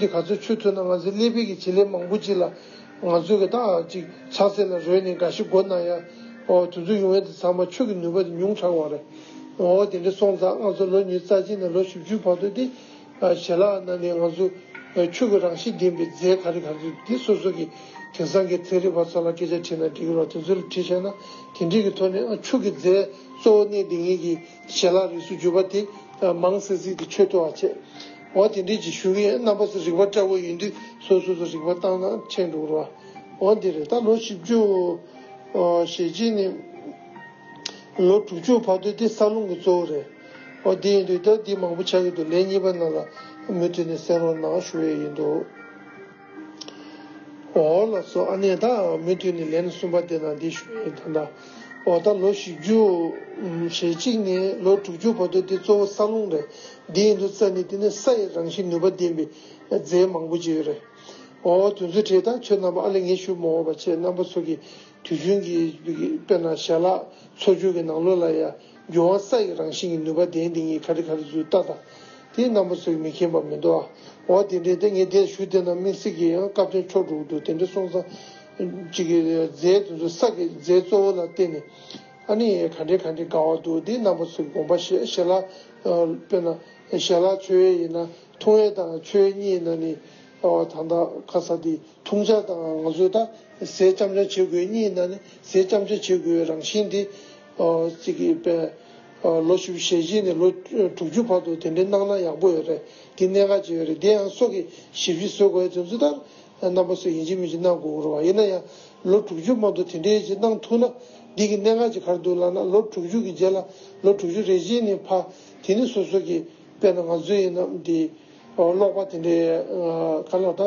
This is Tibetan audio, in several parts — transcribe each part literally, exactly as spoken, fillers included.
ག་ཚོད་མཆོད་ཐུབ་ན། ང་ཚོའི་ཀླད་པའི་གི་བྱེད་ལས་མང་པོ་ཅིག་ལ་ང་ཚོའི་གི་ད་ཅིག་ཆགས་སྲེད་ལ་རོལ་ནས་འགའ་ཞིག་མགོ་ན་ཡ། ཨོ་དེ་ཚོ་ཡོང་ཡ་དེ་ཚང་མ་ཆུ་གི་ནུས་པ་དེ་ཉུང་དྲགས་པ་རེད། ཨོ་དེ་འདྲ་སོང་ཙང་ང་ཚོ་ལོ་ཉི་ཤུ་རྩ་གཅིག་ནས་ལོ་བཞི་བཅུ་བར་དུ་དེ་ཞལ་ལག་ནང་ནས་ང་ཚོ་ཆུ་གི་རང་བཞིན་ལྡན་པའི་རྫས་ག་རེ་ག་རེ་དེ་སོ་སོ་གི་དེང་སང་གི་ཚན་རིག་པ་ཚོ་ལ་སྐད་ཆ་དྲིས་ན་འགྲིག་གི་རེད། དེ་ཚོ་ལ་དྲིས་བྱས་ན་དེ་འདྲའི་གི་ཐོག་ནས་ཆུ་གི་རྫས་གཙོ་བོ་གནས་བསྡད་མཁན་གྱི་ཞལ་ལག་རིགས་སུ་གྱུར་པ་དེ་མང་སེ་སེ་དེ་མཆོད་ཐུབ་པ་བྱས། འོ་དེ་འདྲས་ཅིག་ཞུ་གི་ཡིན། རྣམ་པ་ཚོ་རིག་པ་བཀྲ་བོ་ཡིན་དུས་སོ་སོ་སོ་རིག་པ་བཏང་ན་མཁྱེན་འགྲོ་གི་རེད་བ། འོ་འདི་རེད། ད་ལོ་བཞི་བཅུ་ཞེ་གཅིག་ནས་ལོ་དྲུག་ཅུ་བར་དུ་དེ་ས་རླུང་གི་གཙོ་བོ་རེད། འོ་དེ་ཡིན་དུས་ད་འདི་མང་པོ་ཆགས་ཀྱི་འདུག་ལན་གཉིས་པ་ནང་ལ་མུ་མཐུད་ནས་གསན་རོགས་གནང་ཞུ་ཡས་ཡིན་འདུག་འོ་ལགས་སོ། ཨ་ནི་ད་མུ་མཐུད་ནས་ལན་གསུམ་པ་དེ་ནང་འདི་ཞུ་ཡས་ཡིན། ད་ལྟ་འོ་ད་ལོ་བཞི་བཅུ་ཞེ་གཅིག་ནས་ལོ་དྲུག་ཅུ་བར་དུ་དེ་གཙོ་བོ་ས་རླུང་རེད། འདི་ཡིན་དུས་ས་ནི་དེ་ནི་ས་ཡི་རང་བཞིན་ནུས་པ་ལྡན་པའི་རྫས་མང་པོ་ཅིག་ཡོད་རེད། འོ་དེ་ཚོའི་གྲས་ད་ཁྱོད་རྣམ་པ་ཨ་ལས་ངས་ཞུ་མ་འོས་པ་བྱས། རྣམ་པ་ཚོ་གི་དུས་རྒྱུན་གྱི་དཔེར་ན་ཞལ་ལག་འཚོ་བཅུད་ཀྱི་ནང་ལོགས་ལ་ཡ་རྒྱུ་དབང་ས་ཡི་རང་བཞིན་གྱི་ནུས་པ་ལྡན་ལྡན་གྱི་ག་རེ་ག་རེ་ཚུལ་ལྟ་དང་། དེ་རྣམ་པ་ཚོས་མི་མཁྱེན་པ་མི་འདུག་ཨ། འོ་དེ་འདྲའི་དེ་ངས་དེ་ཞུ་བསྡད་ན་དམིགས་བསལ་གྱི་ཡང་སྐབས་དོན་འཕྲོ་འགྲོ་གི་འདུག་དེ་འདྲ་སོང་ཙང་ཅིག་གི་རྫས་དེ་ཚོ་ས་གི་རྫས་གཙོ་བོ་ལ་བརྟེན་ནས་ཨ་ནི་ག་འདྲའི་ག་འདྲའི་དགའ་བ་འདུག་དེ་རྣམ་པ་ཚོས་དགོངས་པ་བཞེས། ཞལ་ལག་དཔེར་ན་ཞལ་ལག་མཆོད་ཡས་ཡིན་ན་འཐུང་ཡས་དང་མཆོད་ཡས་གཉིས་ནང་ནས་ད་ལྟ་ཁ་ས་དེ། འཐུང་ཆ་དང་ང་ཚོས་ད་ཟས་བཅམ་ཆ་བྱེད་དགོས་གཉིས་ནང་ནས་ཟས་བཅམ་ཆ་བྱེད་དགོས་རང་བཞིན་དེ་ཨ་ཅིག་གི་པའི་ཨ་ལོ་བཞི་བཅུ་ཞེ་གཅིག་ནས་ལོ་དྲུག་ཅུ་བར་དུ་དེ་འདྲའི་གནང་ན་ཡག་པོ་ཡོད་རེད། དེ་གནད་འགག་ཅིག་ཡོད་རེད། དེ་ཡང་སོ་གི་ཞིབ་ཞིབ་བཟོ་དགོས་དེ་ཚོ་ད་རྣམ་པ་ཚོས་ཡིན་གཅིག་མིན་གཅིག་གནང་དགོས་རེད་བ། ཡིན་ན་ཡང་ལོ་དྲུག་ཅུ་བར་དུ་དེ་འདྲའི་ཅིག་གནང་ཐུབ་ན་འདི་གི་གནད་འགག་ཅིག་ག་རེ་འདུག་ལབ་ན། ལོ་དྲུག་ཅུ་གི་རྗེས་ལ་ལོ་དྲུག་ཅུ་རེ་གཅིག་ནས་ཕར་དེ་ནི་སོ་སོ་གི་དཔེར་ན་ང་ཚོ་ཡིན་ན་དེ། ཨོ་ཀློག་པ་དེ་འདྲའི་ཨ་ག་ལ་ད་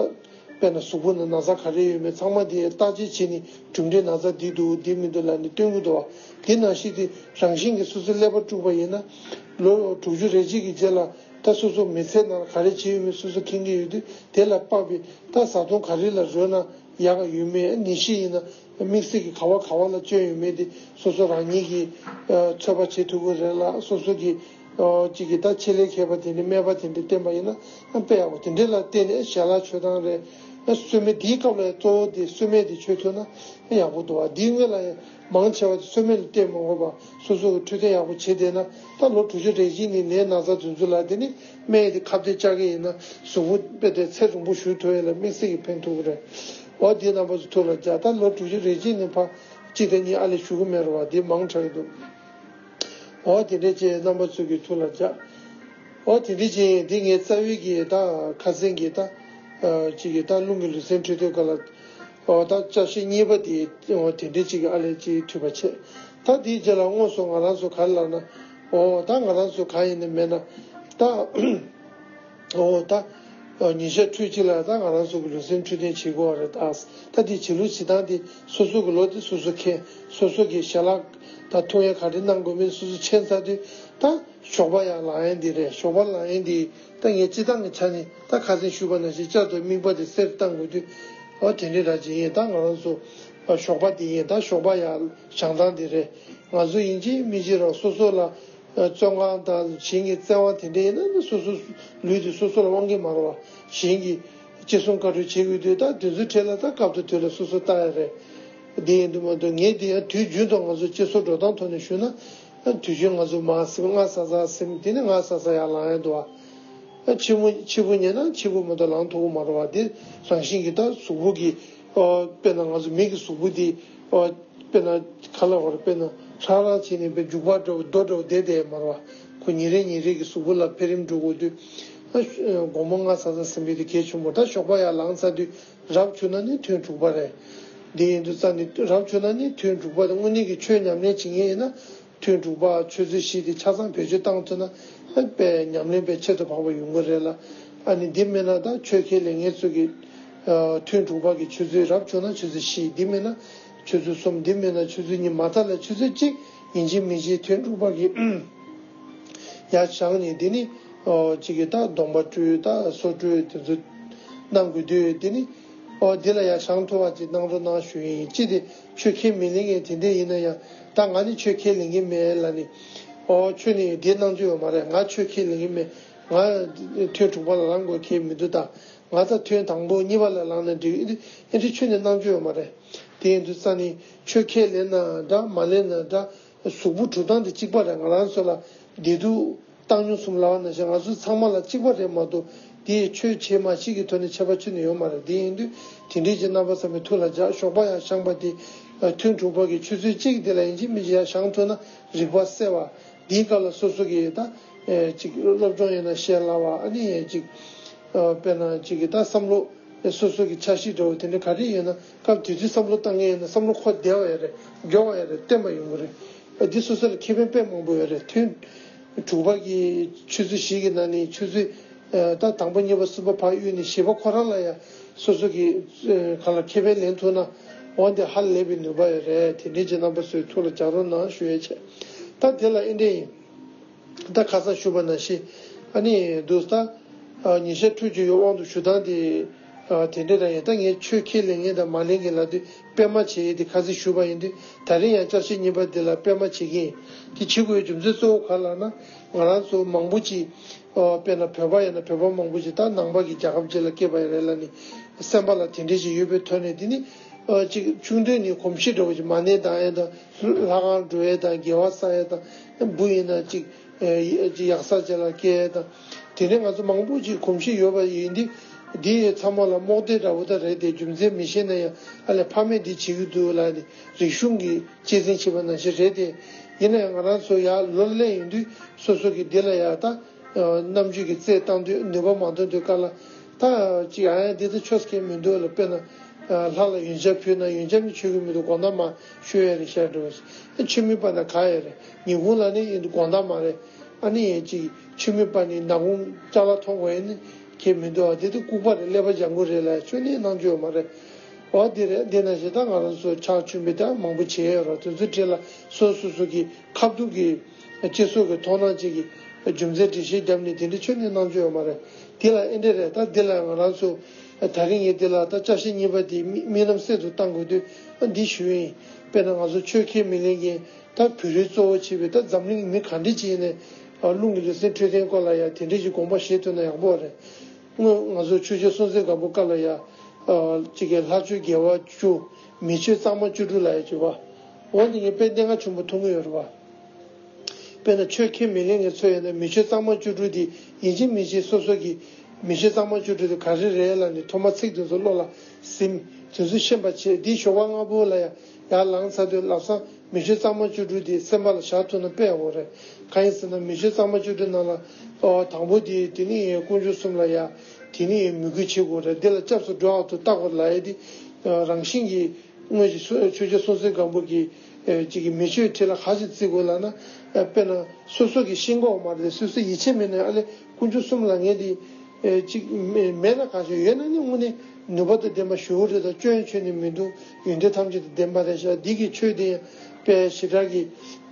དཔེར་ན་གཟུགས་པོ་ན་ན་ཚ་ག་རེ་ཡོད་མེད་ཚང་མ་དེ་བརྟག་དཔྱད་བྱས་ནས་གྲུབ་འབྲས་ན་ཚ་འདི་འདུག་འདི་མི་འདུག་ལབ་ནས་སྟོན་གྱི་འདུག་བ། དེ་ནང་བཞིན་དེ་རང་བཞིན་གྱིས་སོ་སོའི་ཀླད་པ་དཀྲུགས་པ་ཡིན་ན་ལོ་དྲུག་ཅུ་རེ་གཅིག་གི་རྗེས་ལ་ད་སོ་སོ་མི་ཚེ་ནང་ག་རེ་བྱས་ཡོད་མེད་སོ་སོ་མཁྱེན་གྱི་ཡོད་དུས་དེ་ལ་དཔག་པའི་ད་བཟའ་བཏུང་ག་རེ་ལ་རོལ་ན་ཡག་ཡོད་མེད། ནད་གཞི་ཡིན་ན་དམིགས་བསལ་གྱི་ག་བ་ག་བ་ལ་སྐྱོན་ཡོད་མེད་དེ་སོ་སོ་རང་ཉིད་ཀྱིས་ཨ་ཚོད་དཔག་བྱེད་ཐུབ་ཀྱི་རེད་ལ། སོ་སོ་གྱིས་ཨ་གཅིག་གིས་ད་ཆེད་ལས་མཁས་པ་དེ་འདྲ་སྨན་པ་དེ་འདྲ་བསྟེན་པ་ཡིན་ན་ཨ་དཔེ་ཡག་པོ། དེ་འདྲ་ལ་བརྟེན་ནས་ཞལ་ལག་མཆོད་སྟངས་རེད། ཨ་གསོལ་སྨན་དེའི་སྐབས་ལ་གཙོ་བོ་དེ་གསོལ་སྨན་དེ་མཆོད་ཐུབ་ན་ཨ་ཡག་པོ་འདུག་བ། དེའི་སྔོན་ལ་ཡང་མང་ཆེ་བ་དེ་གསོལ་སྨན་ལ་བརྟེན་མ་དགོས་པ་སོ་སོ་གི་འཕྲོད་བསྟེན་ཡག་པོ་བྱེད་བསྡད་ན་ད་ལོ་དྲུག་ཅུ་རེ་གཅིག་ནས་ནད་ན་ཚ་དེ་ཚོ་ལ་དེ་ནི་སྨན་དེ་ཁ་གཏད་བཅག་གི་ཡིན་ན་གཟུགས་པོ་དཔེ་དེ་ཚེ་རིང་པོ་བཞུགས་ཐུབ་ཡ་ལ་དམིགས་བསལ་གྱི་ཕན་ཐོགས་ཀྱི་རེད། འོ་དེ་རྣམ་པ་ཚོ་ཐུགས་ལ་འཇགས། ད་ལོ་དྲུག་ཅུ་རེ་གཅིག་ནས་ཕར་གཅིག་དང་གཉིས་ཨ་ལས་ཞུ་གི་མེད་རེད་བ། དེ་མང་དྲགས་ཀྱི་འདུག་འོ་དེ་འདྲས་བྱས་རྣམ་པ་ཚོ་གི་ཐུགས་ལ་འཇགས། འོ་དེ་འདྲས་བྱས་འདི་ངའི་རྩ་བའི་གི་ད་ཁ་སང་གི་ད་ཨ་གཅིག་གི་ད་རླུང་གི་ལུས་སེམས་འཕྲོད་བསྟེན་སྐོར་ལ་འོ་ད་བཅར་ཤེས་གཉིས་པ་དེ་འོ་དེ་འདྲས་གཅིག་གི་ཨ་ལས་གཅིག་འཐུས་པ་བྱས། ད་དེའི་རྗེས་ལ་དངོས་སུ་ང་རང་ཚོ་ག་རེ་ལབ་ན་འོ་ད་ང་རང་ཚོ་གང་ཡིན་ནི་མེད་ན་ད། འོ་ད། ཉིན་ཞག་ཕྲུགས་གཅིག་ལ་ད་ང་རང་ཚོ་གི་ལུས་སེམས་འཕྲོད་བསྟེན་བྱེད་དགོས་པ་རེད། ད་ད་དེ་བྱེད་ལུགས་བྱེད་སྟངས་དེ་སོ་སོ་གི་ལོ་དེ་སོ་སོ་མཁྱེན། སོ་སོ་གི་ཞལ་ལག་ད་འཐུང་ཡ་ག་རེ་གནང་དགོས་མིན་སོ་སོ་མཁྱེན་ཚར་དུས་ད་ཞོགས་པ་ཡར་ལངས་ཡ་འདི་རེད། ཞོགས་པ་ལངས་ཡ་འདི་ད་ངས་སྤྱི་བཏང་གི་ཆ་ནས་ད་ཁ་སང་ཞུས་པ་ནང་བཞིན་བསྐྱར་དུ་དམིགས་པ་དེ་གསལ་བཏང་དགོས་དུས་འོ་དེ་འདྲ་ར་ཅིག་ཡིན། ད་ང་རང་ཚོ་ཞོགས་པ་འདི་ཡིན། ད་ཞོགས་པ་ཡར་བཞེངས་སྟངས་འདི་རེད། ང་ཚོ་ཡིན་གཅིག་མིན་གཅིག་རང་སོ་སོ་ལ། བཙོན་ཁང་དང་གཞན་གྱི་བཙན་དབང་དེ་འདྲ་ཡིན་ན་ནི་སོ་སོ་ལུས་དེ་སོ་སོ་ལ་དབང་གི་མ་རེད་བ། གཞན་གྱིས་ཅི་གསུང་བཀའ་འཁྲོལ་བྱེད་དགོས་དུས་ད་དེ་ཚོའི་གྲས་ལ་ད་སྐབས་དང་དུས་ལ་སོ་སོ་ལྟ་ཡ་རེད། འདི་ཡིན་དུས་མ་གཏོགས་ངས་འདི་ཡང་དུས་རྒྱུན་དུ་ང་ཚོ་སྤྱི་ཚོགས་འགྲོ་སྟངས་ཐོག་ནས་ཞུས་ན་དུས་རྒྱུན་ང་ཚོ་མར་སིམ་སྔ་ས་ས་སིམ་དེ་ནས་སྔ་ས་ས་ཡར་ལངས་ཡ་འདུག་བ། ཕྱི་མོ་ཕྱི་པོ་ཉལ་ན་ཕྱི་པོ་མ་གཏོགས་ལངས་ཐུབ་ཀྱི་མ་རེད་བ། དེ་རང་བཞིན་གྱིས་ད་གཟུགས་པོ་གི་དཔེར་ན་ང་ཚོ་མི་གི་གཟུགས་པོ་དེ། དཔེར་ན་ག་ལ་བར་དཔེར་ན་ཧྲང་ཧྲང་བྱས་ནས་དཔེ་འཇུག་པ་འདྲ་བོ་རྡོ་འདྲ་བོ་བསྡད་བསྡད་མ་རེད་བ། ཁོ་ཉིན་རེ་ཉིན་རེ་གི་གཟུགས་པོ་ལ་འཕེལ་རིམ་འགྲོ་དགོས་དུས། ཨ་ཤ་དགོང་མོ་སྔ་ས་ས་ཟིན་པའི་དེ་གལ་ཆེན་པོ། ད་ཞོགས་པ་ཡར་ལངས་ཚར་དུས་རབ་བྱུང་ན་ནི་ཐུན་དྲུག་པ་རེད། འདི་ཡིན་དུས་ཙང་ནི་རབ་བྱུང་ན་ནི་ཐུན་དྲུག་པ་དེ་དངོས་གནས་ཀྱི་ཆོས་ཉམས་ལེན་བྱེད་མཁན་ཡིན་ན་ཐུན་དྲུག་པ་ཆུ་ཚོད་བཞི་དེ་ཆ་ཚང་བེད་སྤྱོད་བཏང་ཐུབ་ན་ཨ་དཔེ་ཉམས་ལེན་དཔེ་ཁྱད་དུ་འཕགས་པ་ཡོང་གི་རེད་ལ། ཨ་ནི་འདི་མིན་ན་ད་ཆོས་ཁས་ལེན་མཁན་ཚོ་གི་ཨ་ཐུན་དྲུག་པ་གི་ཆུ་ཚོད་རབ་བྱུང་ན་ཆུ་ཚོད་བཞི། འདི་མིན་ན་ཆུ་ཚོད་གསུམ། འདི་མིན་ན་ཆུ་ཚོད་གཉིས། མ་མཐའ་ལ་ཆུ་ཚོད་གཅིག་ཡིན་གཅིག་མིན་གཅིག་ཐུན་དྲུག་པ་གི་ཡར་བཞེངས་ནས། འདི་ནི་ཨོ་གཅིག་གི་ད་སྡོམ་པ་སྤྲོད། ད་སོ་སྤྲོད་དེ་ཚོ་གནང་དགོས་དུས། འདི་ནི་ཨོ་འདི་ལ་ཡར་བཞེངས་ཐུབ་པ་ཅིག་གནང་རོགས་གནང་ཞུ་ཡིན། ཅི་སྟེ་ཆོས་ཁས་མི་ལེན་མཁན་དེ་འདྲ་ཡིན་ན་ཡང་། ད་ང་ནི་ཆོས་ཁས་ལེན་གྱི་མེད་ལབ་ནས་ཨོ་ཁྱོད་ནི་འདི་གནང་རྒྱུ་ཡོད་མ་རེད། ང་ཆོས་ཁས་ལེན་གྱི་མེད། ང་ཐུན་དྲུག་པ་ལ་ལངས་དགོས་ཁེལ་མི་འདུག་ད། ང་ད་ཐུན་དང་པོ་གཉིས་པ་ལ་ལངས་ན་འགྲིག་ཨེ་འདྲ་ཨེ་འདྲ་ཁྱོན་ནས་གནང་རྒྱུ་ཡོད་མ་རེད། དེ་ཡིན་དུས་ཙང་ནི་ཆོས་ཁས་ལེན་ན་འདྲ་མ་ལེན་ན་འདྲ་གཟུགས་པོ་གྲུབ་སྟངས་དེ་གཅིག་པ་རེད། ང་རང་ཚོ་ལ་བདེ་སྡུག་བཏང་སྙོམས་གསུམ་ལབ་པ་ནང་བཞིན་ང་ཚོ་ཚང་མ་ལ་གཅིག་པ་རེད་མ་གཏོགས་དེ་ཆོས་བྱེད་མ་བྱེད་ཀྱི་ཐོག་ནས་ཁྱད་པར་ཁྱོན་ནས་ཡོད་མ་རེད། དེ་ཡིན་དུས་དེ་འདྲའི་ཅིག་རྣམ་པ་ཚང་མའི་ཐུགས་ལ་འཇགས། ཞོགས་པ་ཡང་བཤམས་པ་དེ་ཐུན་དྲུག་པ་གི་ཆུ་ཚོད་གཅིག་དེ་ལ་ཡིན་གཅིག་མིན་གཅིག་ཡར་བཞེངས་ཐུབ་ན་རིག་པ་གསལ་བ། འདིའི་སྐབས་ལ་སོ་སོ་གི་ད་ཨེ་ཅིག་སློབ་སྦྱོང་ཡིན་ན་ཤེས་སླ་བ། ཨ་ནི་ཅིག་ཨ་དཔེར་ན་ཅིག་གི་ད་བསམ་བློ་སོ་སོ་གི་འཆར་གཞི་འདྲ་བོ་དེ་འདྲ་ག་རེ་ཡོད་ན་སྐབས་དེ་དུས་བསམ་བློ་བཏང་མཁན་ཡིན་ན་བསམ་བློ་འཁོར་བདེ་བ་ཡོད་རེད། མགྱོགས་པ་ཡོད་རེད། བརྟན་པ་ཡོང་གི་རེད། ཨ་འདི་སོ་སོ་ལ་ཁེ་ཕན་དཔེ་མང་པོ་ཡོད་རེད། ཐུན་དྲུག་པ་གི་ཆུ་ཚོད་བཞི་གི་ནང་ནས་ཆུ་ཚོད་ཨ་ད་དང་པོ་གཉིས་པ་གསུམ་པ་ཕར་གཡུག་ནས་བཞི་པ་ཁོ་རང་ལ་ཡང་སོ་སོ་གི་ཨ་གང་ལ་ཁེ་ཕན་ལེན་ཐུབ་ན་འོ་འདི་ཧ་ལས་པའི་ནུས་པ་ཡོད་རེད། དེ་འདྲའི་ཅིག་རྣམ་པ་ཚོའི་ཐུགས་ལ་འཇགས་རོགས་གནང་ཞུ་ཡས་བྱས། ད་དེ་ལ་ཨེ་འདྲ་ཡིན། ད་ཁ་སང་ཞུས་པ་ནང་བཞིན་ཨ་ནི་འདུག་ད། ཉིན་ཤས་འཕྲོད་ཀྱི་ཡོད། དབང་དུ་ཞུ་སྟངས་དེ་དེ་འདྲ་རང་ཡིན། ད་ངས་ཆོས་ཁས་ལེན་མཁན་དང་མ་ལེན་མཁན་ལབ་དུས་སྤེལ་མ་བྱེད་ཡས་དེ་ཁ་སང་ཞུས་པ་ཡིན་དུས་ད་རིང་ཡང་བསྐྱར་བཤད་གཉིས་པ་འདི་ལ་སྤེལ་མ་བྱེད་ཀྱི་ཡིན། དེ་བྱེད་དགོས་པའི་རྒྱུ་མཚན་གཙོ་བོ་ག་ལབ་ན་ང་རང་ཚོ་མང་པོ་ཅིག་དཔེར་ན་བོད་པ་ཡིན་ན་བོད་པ་མང་པོ་ཅིག་ད་ནང་པ་གི་རྒྱལ་ཁབ་ཅིག་ལ་སྐྱེས་པ་ཡིན་རེད་ལབ་ནས་སེམས་པ་ལ་དེ་འདྲ་ཞིག་ཡོད་པའི་ཐོག་ནས་དེ་ནི་ཅིག་ཆུང་དུས་ནས་གོམས་གཤིས་འདྲ་བོ་ཅིག་མ་ཎི་བགྲང་ཡས་དང་ལྷ་ཁང་འགྲོ་ཡས་དང་དགེ་བ་བསགས་ཡས་དང་བུ་ཡིན་ན་ཅིག་ཡག་ས་ཅིག་ལ་སྐྱེལ་ཡས་དང་། དེ་ནས་ང་ཚོ་མང་པོ་ཅིག་གོམས་གཤིས་ཡོད་པ་ཡིན་དུས་འདི་ཚང་མ་ལ་རྨོངས་དད་འདྲ་བོ་ད་རེད་དེ། རྒྱུ་མཚན་མི་ཤེས་ན་ཡང་ཨ་ལས་ཕ་མས་འདི་བྱེད་ཀྱི་འདུག་ལབ་ནས་རིག་གཞུང་གི་གཅེས་འཛིན་བྱེད་པ་ནང་བཞིན་རེད་དེ། ཡིན་ན་ཡང་ང་རང་ཚོ་ཡར་ལོ་སླེབས་ཡོང་དུས་སོ་སོ་གི་འདི་ལ་ཡར་ད་རྣམ་དཔྱོད་ཀྱི་རྩལ་བཏང་དུས་ནུས་པ་མ་འདོན་དུས་སྐབས་ལ་ད་ཅིག་ཨ་ཡ་འདི་ད་ཆོས་སྐད་མི་འདུག་ལ། དཔེར་ན་ལྷ་ལ་ཡོན་ཆབ་ཕུལ་ན་ཡོན་ཆབ་ནི་མཆོད་ཀྱི་མི་འདུག། དགོང་དག་མ་མཆོད་ཡས་རེད་ཤག་འགྲོ། མཆོད་མེ་སྤར་ན་ག་ཡས་རེད། ཉིན་གུང་ལ་ནི་ཡིན་འདུག། དགོང་དག་མ་རེད། ཨ་ནི་ཡས་ཅིག་མཆོད་མེ་སྤར་ནི་ནག་ཁུང་ཅ་ལག་མཐོང་དགོས་ཡས་ནི་ཁྱད་མི་འདུག། ཨ་དེ་དུ་ལྐུགས་པ་རེད། ཀླད་པ་ལྗང་གུ་རེད་ལ་ཆོས་ནི་གནང་རྒྱུ་ཡོད་མ་རེད། འོ་དེ་རེད། དེ་ནང་བཞིན་ད་ང་རང་ཚོ་ཕྱག་མཆོད་མེ་ད་མང་པོ་བྱས་ཡོད་ར། དེ་ཚོའི་གྲས་ལ་སོ་སོ་སོ་གི་ཁ་ཐུག་གི་སྤྱི་ཚོགས་ཀྱི་མཐོང་སྣང་ཅིག་གི་རྒྱུ་མཚན་འགྲེལ་བཤད་བརྒྱབ་ནས་དེ་འདྲ་ཆོས་ནས་གནང་རྒྱུ་ཡོད་མ་རེད། དེ་ལ་ཨེ་འདྲ་རེད། ད་འདི་ལ་ང་རང་ཚོ་ད་རིང་ངས་འདི་ལ་ད་བསྐྱར་བཤད་གཉིས་པ་དེ་དམིགས་རྣམ་གསལ་དུ་བཏང་དགོས་དུས་འདི་ཞུ་ཡིན། དཔེར་ན་ང་ཚོ་ཆོས་ཁས་མི་ལེན་མཁན་ད་བོད་རིགས་གཙོ་བོ་བྱས་པའི་ད་འཛམ་གླིང་མི་ག་འདྲ་ཅིག་ཡིན་ནའི་རླུང་གི་ལུས་སེམས་འཕྲོད་བསྟེན་སྐོར་ལ་ཡང་དེ་འདྲ་ཞིག་དགོངས་པ་བཞེས་ཐུབ་ན་ཡག་པོ་རེད། སྔོན་ང་ཚོ་ཆོས་རྒྱལ་སྲོང་བཙན་སྒམ་པོ་སྐབས་ལ་ཡང་གཅིག་གི་ལྷ་ཆོས་དགེ་བ་བཅུ། མི་ཆོས་གཙང་མ་བཅུ་དྲུག་ལབ་ཡ་བཅུ་པ། འོ་འདི་ངས་དཔེ་བསྟན་ཁ་ཆེན་པོ་མཐོང་གི་ཡོད་རེད་བ། དཔེར་ན་ཆོས་ཁས་མི་ལེན་མཁན་ཚོ་ཡིན་ན་མི་ཆོས་གཙང་མ་བཅུ་དྲུག་འདི་ཡིན་གཅིག་མིན་གཅིག་སོ་སོ་གི་མི་ཆོས་གཙང་མ་བཅུ་དྲུག་འདི་ག་རེ་རེད་ལབ་ནས་ཐོག་མ་ཚིག་དེ་ཚོ་བློ་ལ་ཟིན། དེ་ཚོ་ཤེས་པ་བྱས། འདི་ཞོགས་པ་སྔ་པོ་ལ་ཡ་ཡར་ལངས་ཚར་དུས་ལམ་སང་མི་ཆོས་གཙང་མ་བཅུ་དྲུག་འདི་སེམས་པ་ལ་བཞག་ཐུབ་ན་དཔེ་ཡག་པོ་རེད། གང་ཡིན་ཟེར་ན་མི་ཆོས་གཙང་མ་བཅུ་དྲུག་ནང་ལ་ཨོ་དང་པོ་འདི་དེ་ནི་དཀོན་མཆོག་གསུམ་ལ་ཡ་དེ་ནི་མོས་གུས་བྱེད་དགོས་རེད། འདི་ལ་སྐྱབས་སུ་འགྲོ་བ་དུ་བལྟ་དགོས་ལབ་ཡ་འདི་རང་བཞིན་གྱིས། དངོས་ཀྱི་སོ་ཆོས་རྒྱལ་སྲོང་བཙན་སྒམ་པོ་གིས་ཨེ་གཅིག་གི་མི་ཆོས་ཁྲིད་ལ་ག་ཞིག་བརྩི་དགོས་ལབ་ན། ཨེ་དཔེར་ན་སོ་སོ་གི་ཤེས་གོ་མ་རེད། སོ་སོ་ཡིད་ཆེས་མེད་ན་ཨ་ལས་དཀོན་མཆོག་གསུམ་ལ་ངས་འདི་ཨེ་གཅིག་མེད་མེད་ན་ག་ཞིག་ཡོད་ན་ནི་དངོས་གནས་ནུས་པ་དང་ལྡན་པ་ཞུ་གི་རེད། ད་སྐྱོན་ཆོས་ནི་མི་འདུག། ཡོན་ཏན་ཐམས་ཅད་དང་ལྡན་པ་རེད་ཤག། འདི་གི་ཆོས་དེ་ཡང་དཔེ་ཞེ་དྲག་གི་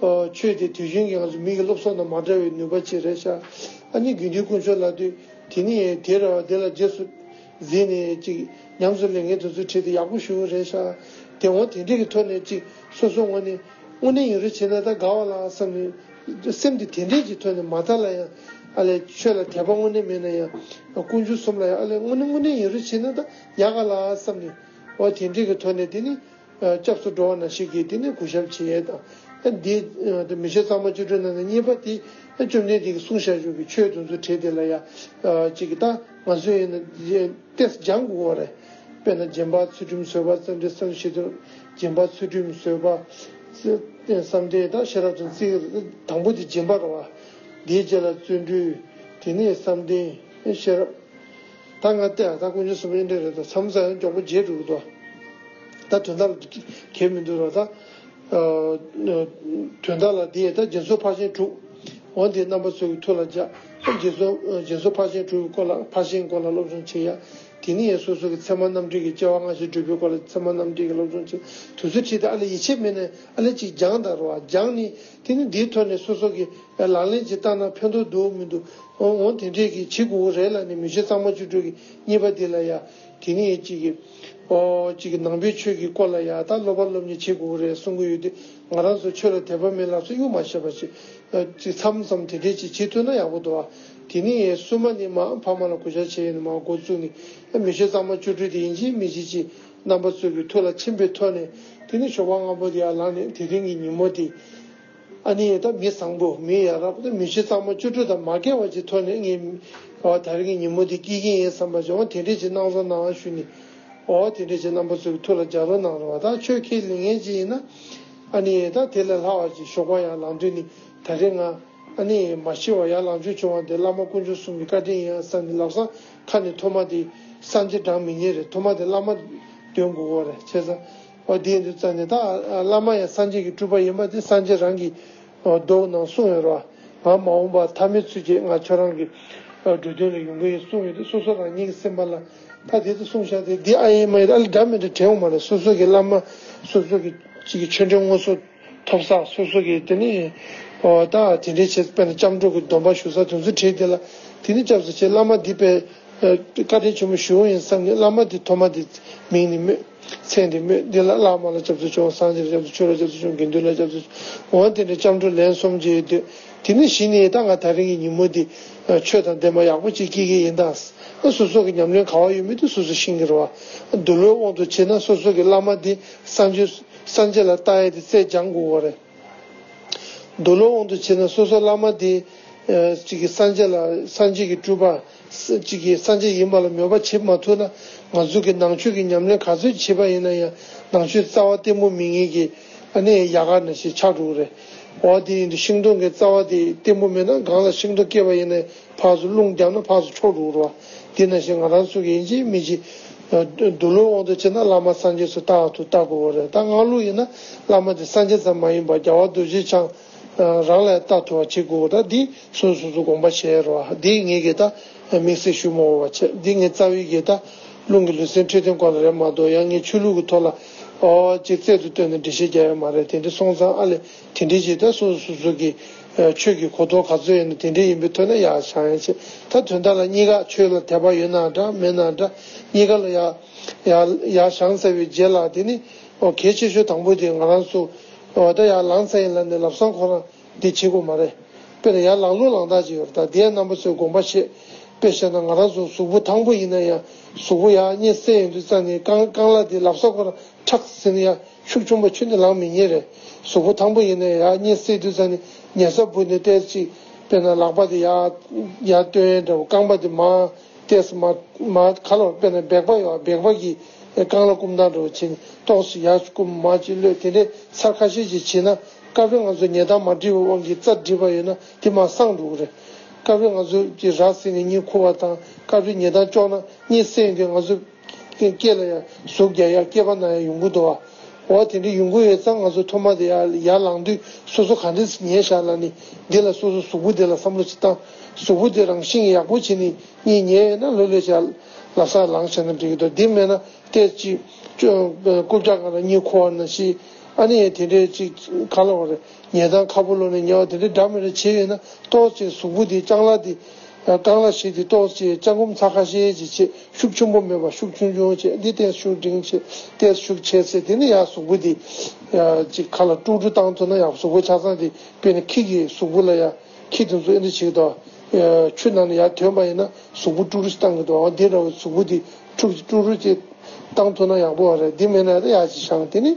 ཨོ་ཆོས་དེ་དུས་རྒྱུན་གྱི་ང་ཚོ་མི་གི་སློབ་གསོ་དང་མ་འདྲ་བའི་ནུས་པ་ཅིག་རེད་ཤག། ཨ་ནི་དགེ་འདུན་དཀོན་མཆོག་ལབ་དུས་དེ་ནི་དེ་རེད་བ། དེ་ལ་རྗེས་སུ་འཛིན་ནས་ཅིག་ཉམས་སུ་ལེན་མཁན་དེ་ཚོའི་གྲས་དེ་ཡག་པོ་ཞེ་པོ་རེད་ཤག། དེ་འོ་དེ་འདྲས་ཀྱི་ཐོག་ནས་ཅིག་སོ་སོ་ངོས་ནས་དངོས་གནས་ཡིན་རུང་བྱས་ན་ད་དགའ་བ་ལ་བསམ་ནས་སེམས་དེ་དེ་འདྲས་ཀྱི་ཐོག་ནས་མ་མཐའ་ལ་ཡང་ཨ་ལས་ཆོས་ལ་དད་པ་དངོས་གནས་མེད་ན་ཡང་དཀོན་མཆོག་གསུམ་ལ་ཡང་ཨ་ལས་དངོས་གནས་དངོས་གནས་ཡིན་རུང་བྱས་ན་ད་ཡག་ག་ལ་བསམ་ནས་འོ་དེ་འདྲས་ཀྱི་ཐོག་ནས་དེ་ནི་སྐྱབས་སུ་འགྲོ་བ་ནང་བཞིན་གྱི་དེ་ནི་གུས་ཞབས་བྱེད་ཡས་དང་། འདི་མི་ཆོས་གཙང་མ་བཅུ་དྲུག་ནང་ནས་གཉིས་པ་དེ་བཅོམ་ལྡན་འདས་ཀྱིས་གསུངས་བཞག་ཆོག་གི་ཆོས་དེ་ཚོ་གྲས་དེ་ལ་ཡང་ཅིག་གི་ད་ང་ཚོ་ཡིན་ན་ཏེས་སྦྱང་དགོས་པ་རེད། དཔེར་ན་སྦྱིན་པ་ཚུལ་ཁྲིམས་བཟོད་པ་བརྩོན་འགྲུས་བསམ་ཤེས་དོན། སྦྱིན་པ་ཚུལ་ཁྲིམས་བཟོད་པ། བསམ་གཏན་དང་ཤེས་རབ་དང་བརྩི། དང་པོ་དེ་སྦྱིན་པ་རེད་བ། དེའི་རྗེས་ལ་བརྩོན་འགྲུས། དེ་ནས་བསམ་གཏན་ཤེས་རབ། ད་ང་བལྟས་ཨ་ད་དཀོན་མཆོག་གསུམ་ཨེ་འདྲ་རེད། ད་མཚམས་མཚམས་ཡང་མགྱོགས་པོ་བརྗེད་འགྲོ་གི་འདུག། ད་དོན་དག་ལ་གལ་མི་འདུག་ར། ད་དོན་དག་ལ་དེ་ད་སྦྱིན་སོགས་ཕར་ཕྱིན་དྲུག། འོ་དེ་རྣམ་པ་ཚོ་གི་ཐུགས་ལ་འཇགས། སྦྱིན་སོགས་སྦྱིན་སོགས་ཕར་ཕྱིན་དྲུག་གི་སྐོར་ལ་ཕར་ཕྱིན་སྐོར་ལ་སློབ་སྦྱོང་བྱེད་ཡ། དེ་ནས་ཡང་སོ་སོ་གི་ཚད་མ་རྣམ་འགྲེལ་གྱི་སྐྱེ་བ་སྔ་ཕྱི་སྒྲུབ་པའི་སྐོར་ལ་ཚད་མ་རྣམ་འགྲེལ་གྱི་སློབ་སྦྱོང་བྱེད། དུས་ཚོད་ཁྲིད་དེ་ཨ་ལས་ཡིད་ཆེས་མེད་ནས་ཨ་ལས་ཅིག་སྦྱངས་དང་ར་བ་སྦྱངས་ནས་དེ་ནས་འདིའི་ཐོག་ནས་སོ་སོ་གི་ལག་ལེན་ཅིག་བསྟར་ན་ཕན་ཐོགས་འདུག་མི་འདུག། འོ་འོ་དེ་འདྲས་ཀྱི་བྱེད་དགོས་རེད་ལབ་ནས་མི་ཆོས་གཙང་མ་བཅུ་དྲུག་གི་གཉིས་པ་འདི་ལ་ཡ། དེ་ནས་ཅིག་གི་ཨོ་ཅིག་གི་ནང་པའི་ཆོས་ཀྱི་སྐོར་ལ་ཡ་ད་སློབ་པ་སློབ་གཉེར་བྱེད་དགོས་རེད་གསུང་གི་ཡོད་དུས་ང་རང་ཚོ་ཆོས་ལ་དད་པ་མེད་ལབ་ཚོ་གཡུག་མ་བྱས་པ་ཅིག་ཅིག་མཚམས་མཚམས་དེ་འདྲས་ཅིག་བྱེད་ཐུབ་ན་ཡག་པོ་འདུག་ཨ། དེ་ནས་སྲུང་མ་ནི་མར་ཕ་མ་ལ་གུས་ཞབས་བྱས་ནས་མར་འགོ་བཙུགས་ནས། མི་ཤི་གཙང་མ་བཅུ་དྲུག་དེ་ཡིན་གཅིག་མིན་གཅིག་ཅིག་རྣམ་པ་ཚོ་གི་ཐུགས་ལ་ཕྱིན་པའི་ཐོག་ནས། དེ་ནས་ཞོགས་པ་སྔ་པོ་དེ་ཡར་ལངས་ནས་དེ་རིང་གི་ཉིན་མོ་དེ། ཨ་ནི་ད་མི་བཟང་པོ་མི་ཡ་རབས་ད་མི་ཤི་གཙང་མ་བཅུ་དྲུག་དང་མ་འགལ་བ་ཅིག་ཐོག་ནས་ངས་ཨོ་ད་རིང་གི་ཉིན་མོ་འདི་སྐྱེལ་གྱི་ཡིན་བསམ་པ་ཅིག་འོ་དེ་འདྲས་ཅིག་གནང་རོགས་གནང་ཞུས་ནས། ཨོ་དེ་འདྲས་ཅིག་རྣམ་པ་ཚོའི་ཐུགས་ལ་འཇགས་རོགས་གནང་རོགས། ད་ཆོས་ཁས་ལེན་མཁན་ཅིག་ཡིན་ན། ཨ་ནི་ད་དེ་ལས་ལྷག་པ་ཅིག་ཞོགས་པ་ཡར་ལངས་དུས་ནི་ད་རིང་ང་ཨ་ནི་མ་ཤི་བར་ཡར་ལངས་རྒྱུ་བྱུང་བ་དེ་བླ་མ་དཀོན་མཆོག་གསུམ་གྱི་བཀའ་དྲིན་ཡིན་བསམ་ནས་ལམ་སང་ཁ་ནས་ཐོག་མ་དེ་སངས་རྒྱས་འབྲང་མི་ཉན་རེད། ཐོག་མ་དེ་བླ་མ་འདོན་དགོས་པ་རེད། བྱས་ཙང་། ཨོ་དེ་ཡིན་དུས་ཙང་ནས་ད་བླ་མ་ཡང་སངས་རྒྱས་ཀྱི་སྤྲུལ་པ་ཡིན་པ་དེ་སངས་རྒྱས་རང་གི་མདོ་ནང་གསུངས་ཡོད་རེད་བ། ང་མ་འོངས་པ་ཐ་མལ་ཚུལ་གྱིས་ང་ཁྱོད་རང་གི་འགྲོ་དོན་ལ་ཡོང་གི་ཡིན་གསུངས་ཡོད་དུས་སོ་སོ་རང་ཉིད་ཀྱི་སེམས་པ་ལ་ད་དེ་ཚོ་གསུངས་བཞག་དེ་འདི་ཨ་ཡིན་མ་ཡིན་ཨ་ལས་འདྲ་མི་འདྲ་དྲན་འོང་མ་རེད། སོ་སོ་གི་བླ་མ་སོ་སོ་གི་ཅིག་གི་ཆོས་འབྲེལ་དངོས་སུ་ཐོབ་ས་སོ་སོ་གི་དེ་ནི་ཨོ་ད་དེ་འདྲའི་བྱས་དཔེར་ན་སྐྱབས་འགྲོ་གི་སྡོམ་པ་ཞུ་ས་དེ་ཚོ་བྲིས་དེ་ལ་དེ་ནི་སྐྱབས་སུ་མཆི་བླ་མ་འདི་པའི། བཀའ་དྲིན་ཆེན་པོ་ཞུ་ཡིན་བསམ་ནས་བླ་མ་དེ་ཐོག་མ་དེ་མིང་ནས་སྨོས། མཚན་དེ་སྨོས། འདི་ལ་བླ་མ་ལ་སྐྱབས་སུ་མཆིའོ། སངས་རྒྱས་ལ་སྐྱབས་སུ་མཆིའོ། ཆོས་ལ་སྐྱབས་སུ་མཆིའོ། དགེ་འདུན་ལ་སྐྱབས་སུ་མཆིའོ། འོ་དེ་འདྲའི་སྐྱབས་འགྲོ་ལན་གསུམ་བརྗེས་ཡོད་དུས་དེ་ནས་གཞི་ནས་ད་ང་ད་རིང་གི་ཉིན་མོ་འདི་ཆོས་དང་ལྡན་པ་ཡག་པོ་ཅིག་སྐྱེལ་གྱི་ཡིན་ད། སོ་སོ་གི་ཉམས་ལེན་ག་བ་ཡོད་མེད་དེ་སོ་སོ་ཤེས་ཀྱི་རེད་བ། འདུལ་བའི་དབང་དུ་བྱས་ན་སོ་སོ་གི་བླ་མ་འདི་སངས་རྒྱས་སངས་རྒྱས་ལ་ལྟ་ཡ་དེ་རྩལ་སྦྱང་དགོས་པ་རེད། འདུལ་བའི་དབང་དུ་བྱས་ན་སོ་སོ་བླ་མ་དེ། ཨ་གཅིག་གིས་སངས་རྒྱས་ལ་སངས་རྒྱས་ཀྱི་སྤྲུལ་པ། གཅིག་གིས་སངས་རྒྱས་ཡིན་པ་ལ་མོས་པ་བྱེད་མ་ཐུབ་ན། ང་ཚོ་གི་ནང་ཆོས་ཀྱི་ཉམས་ལེན་ག་ཚོད་བྱེད་པ་ཡིན་ན་ཡང་ནང་ཆོས་རྩ་བ་བརྟན་པོ་མེད་མཁན་གྱི་ཨ་ནི་ཡལ་ག་ནང་བཞིན་ཆགས་འགྲོ་གི་རེད། འོ་དེ་ཡིན་དུས་ཤིང་སྡོང་གི་རྩ་བ་དེ་བརྟན་པོ་མེད་ན་སྒང་ལ་ཤིང་སྡོང་སྐྱེས་པ་ཡིན་ན་ཕར་ཚུར་རླུང་བརྒྱབ་ན་ཕར་ཚུར་འཕྱོ་འགྲོ་གི་རེད་བ། དེ་ནང་བཞིན་ང་རང་ཚོ་གི་ཡིན་གཅིག་མིན་གཅིག་འདུལ་བའི་དབང་དུ་བྱས་ན་བླ་མ་སངས་རྒྱས་སུ་ལྟ་ཐུབ་ལྟ་དགོས་པ་རེད། ད་སྔགས་ལུགས་ཡིན་ན་བླ་མ་དེ་སངས་རྒྱས་ཙམ་མ་ཡིན་པར་རྒྱལ་བ་རྡོ་རྗེ་འཆང་རང་ལ་ལྟ་ཐུབ་པ་བྱེད་དགོས་པ། ད་འདི་སོ་སོ་སོ་སོ་དགོངས་པ་བཞེས་རོགས། འདི་ངས་གི་ད་དམིགས་བསལ་ཞུ་མ་དགོས་པ་བྱས། འདི་ངས་རྩ་བའི་གི་ད་རླུང་གི་ལུས་སེམས་འཕྲོད་བསྟེན་སྐོར་ལ་རེད་མ་གཏོགས་ཡང་ངས་ཆོས་ལུགས་ཀྱི་ཐོག་ལ་ཨོ་ཅིག་རྩལ་དུ་བཏོན་ནས་འགྲེལ་བཤད་རྒྱག་ཡ་མ་རེད། དེ་འདྲ་སོང་ཙང་ཨ་ལས་དེ་འདྲའི་ཅིག་ད་སོ་སོ་སོ་སོ་གི་ཆོས་ཀྱི་གོ་རྟོགས་ག་ཚོད་ཡོད་ན་དེ་འདྲའི་ཡིན་པའི་ཐོག་ནས་ཡར་བཞེངས་ཡ་བྱས། ད་དོན་དག་ལ་གཉིས་ཀ་ཆོས་ལ་དད་པ་ཡོད་ན་འདྲ་མེད་ན་འདྲ་གཉིས་ཀ་ལ་ཡར་ཡར་ཡར་བཞེངས་ཚར་བའི་རྗེས་ལ་དེ་ནི་ཨོ་གལ་ཆེ་ཤོས་དང་པོ་དེ་ང་རང་ཚོ་ཨོ་ད་ཡར་ལངས་ཚར་ཡིན་ལབ་ནས་ལམ་སང་ཁོ་རང་འདི་བྱེད་དགོས་མ་རེད། དཔེར་ན་ཡར་ལངས་ལུགས་ལངས་སྟངས་ཅིག་ཡོད་རེད། ད་དེ་ཡང་རྣམ་པ་ཚོས་དགོངས་པ་བཞེས། དཔེ་བཤད་ན་ང་རང་ཚོ་གཟུགས་པོ་ཐང་པོ་ཡིན་ན་ཡང་གཟུགས་པོ་ཡར་གཉིད་སད་ཡོང་དུས་ཙམ་ནས་རྐང་རྐང་ལག་དེ་ལབ་ས་ཁོ་རང་ཁྲག་ཟིན་ན་ཡང་ཤུགས་ཆེན་པོ་ཁྱོན་ནས་ལངས་མི་ཉན་རེད། གཟུགས་པོ་ཐང་པོ་ཡིན་ན་ཡང་གཉིད་སད་དུས་ཙམ་ནས་ཉལ་ས་སྦུག་ནས་ཏོག་ཙམ་ཅིག་དཔེར་ན་ལག་པ་དེ་ཡར་ཡར་སྟོན་ཡས་འདྲ་བོ་རྐང་པ་དེ་མར་ཏོག་ཙམ་མར་མར་ཁ་ལོ་དཔེར་ན་སྦལ་པ་ཡོད་སྦལ་པ་གི་རྐང་ལག་བསྐུམ་སྟངས་འདྲ་བོ་བྱས་ནས་ཏོག་ཙམ་ཡར་བསྐུམ་མར་ཅིག་གློད་དེ་འདྲའི་ཚར་ཁ་ཤས་ཅིག་བྱས་ན། སྐབས་རེ་ང་ཚོ་ཉལ་སྟངས་མ་འགྲིག་པའི་དབང་གིས་རྩ་འགྲིག་པ་ཡོད་ན་དེ་མར་སངས་འགྲོ་གི་རེད། སྐབས་རེ་ང་ཚོ་གི་ར་བཟི་ནས་གཉིད་ཁུག་པ་དང་སྐབས་རེ་ཉལ་སྟངས་ལྕོགས་ན་གཉིད་སད་ཡོང་དུས་ང་ཚོ་སྐེ་ལ་ཡང་ཟུག་རྒྱག་ཡ་སྐེད་པ་ན་ཡང་ཡོང་གི་འདུག་བ། འོ་དེ་འདྲ་ཡོང་གི་ཡོད་ཙང་ང་ཚོ་ཐོག་མ་དེ་ཡར་ཡར་ལངས་དུས་སོ་སོ་ག་འདྲས་ཉལ་བཞག་ལབ་ནས་འདི་ལ་སོ་སོ་གཟུགས་པོ་དེ་ལ་བསམ་བློ་ཅིག་བཏང་། གཟུགས་པོ་དེ་རང་བཞིན་གྱིས་ཡག་པོ་བྱས་ནས་གཉིད་ཉལ་ཡོད་ན་ལྷོད་ལྷོད་བྱས་ལ་ས་ལངས་བྱས་ན་འགྲིག་གི་འདུག་འདི་མེད་ན་ཏོག་ཙམ་ཅིག་རྐུབ་བཀྱག་སྒང་ལ་གཉིད་ཁུག་པ་ནང་བཞིན་ཨ་ནི་དེ་འདྲས་ཅིག་ག་ལབ་དགོས་རེད། ཉལ་སྟངས་ཁ་སྦུབ་ལོག་ནས་ཉལ་བ་དེ་འདྲའི་འདྲ་མི་འདྲ་བྱས་ཡོད་ན་ཏོག་ཙམ་གཟུགས་པོ་དེ་རྐང་ལག་དེ་རྐང་ལག་ཞིག་དེ་ཏོག་ཙམ་བཅག་འགུམ་ཚ་ཁ་ཤས་ཅིག་བྱེད། ཤུགས་ཆེན་པོ་མེད་པ་ཤུགས་ཆུང་ཆུང་བྱེད། འདི་ཏོག་ཙམ་ཤུགས་འབྲིང་བྱེད། ཏོག་ཙམ་ཤུགས་ཆེ་ཚེ་དེ་ནི་ཡར་གཟུགས་པོ་དེ་ཅིག་ཁ་ལ་དཀྲུག་དཀྲུག་བཏང་ཐུབ་ན་ཡག་གཟུགས་པོ་ཆ་ཚང་དེ་དཔེར་ན་ཁྱི་གི་གཟུགས་པོ་ལ་ཡང་ཁྱི་དེ་ཚོ་ཨེ་འདྲ་བྱེད་ཀྱི་འདུག་ཆུ་ནང་ནས་ཡར་ཐོན་པ་ཡིན་ན་གཟུགས་པོ་དཀྲུག་དཀྲུག་བཏང་གི་འདུག་འདི་འདྲ་བའི་གཟུགས་པོ་དེ་དཀྲུག་དཀྲུག་དཀྲུག་ཅིག་བཏང་ཐུབ་ན་ཡག་པོ་རེད། འདི་མེད་ན་ཡང་ཡར་ཅིག་བཞེངས། དེ་ནི་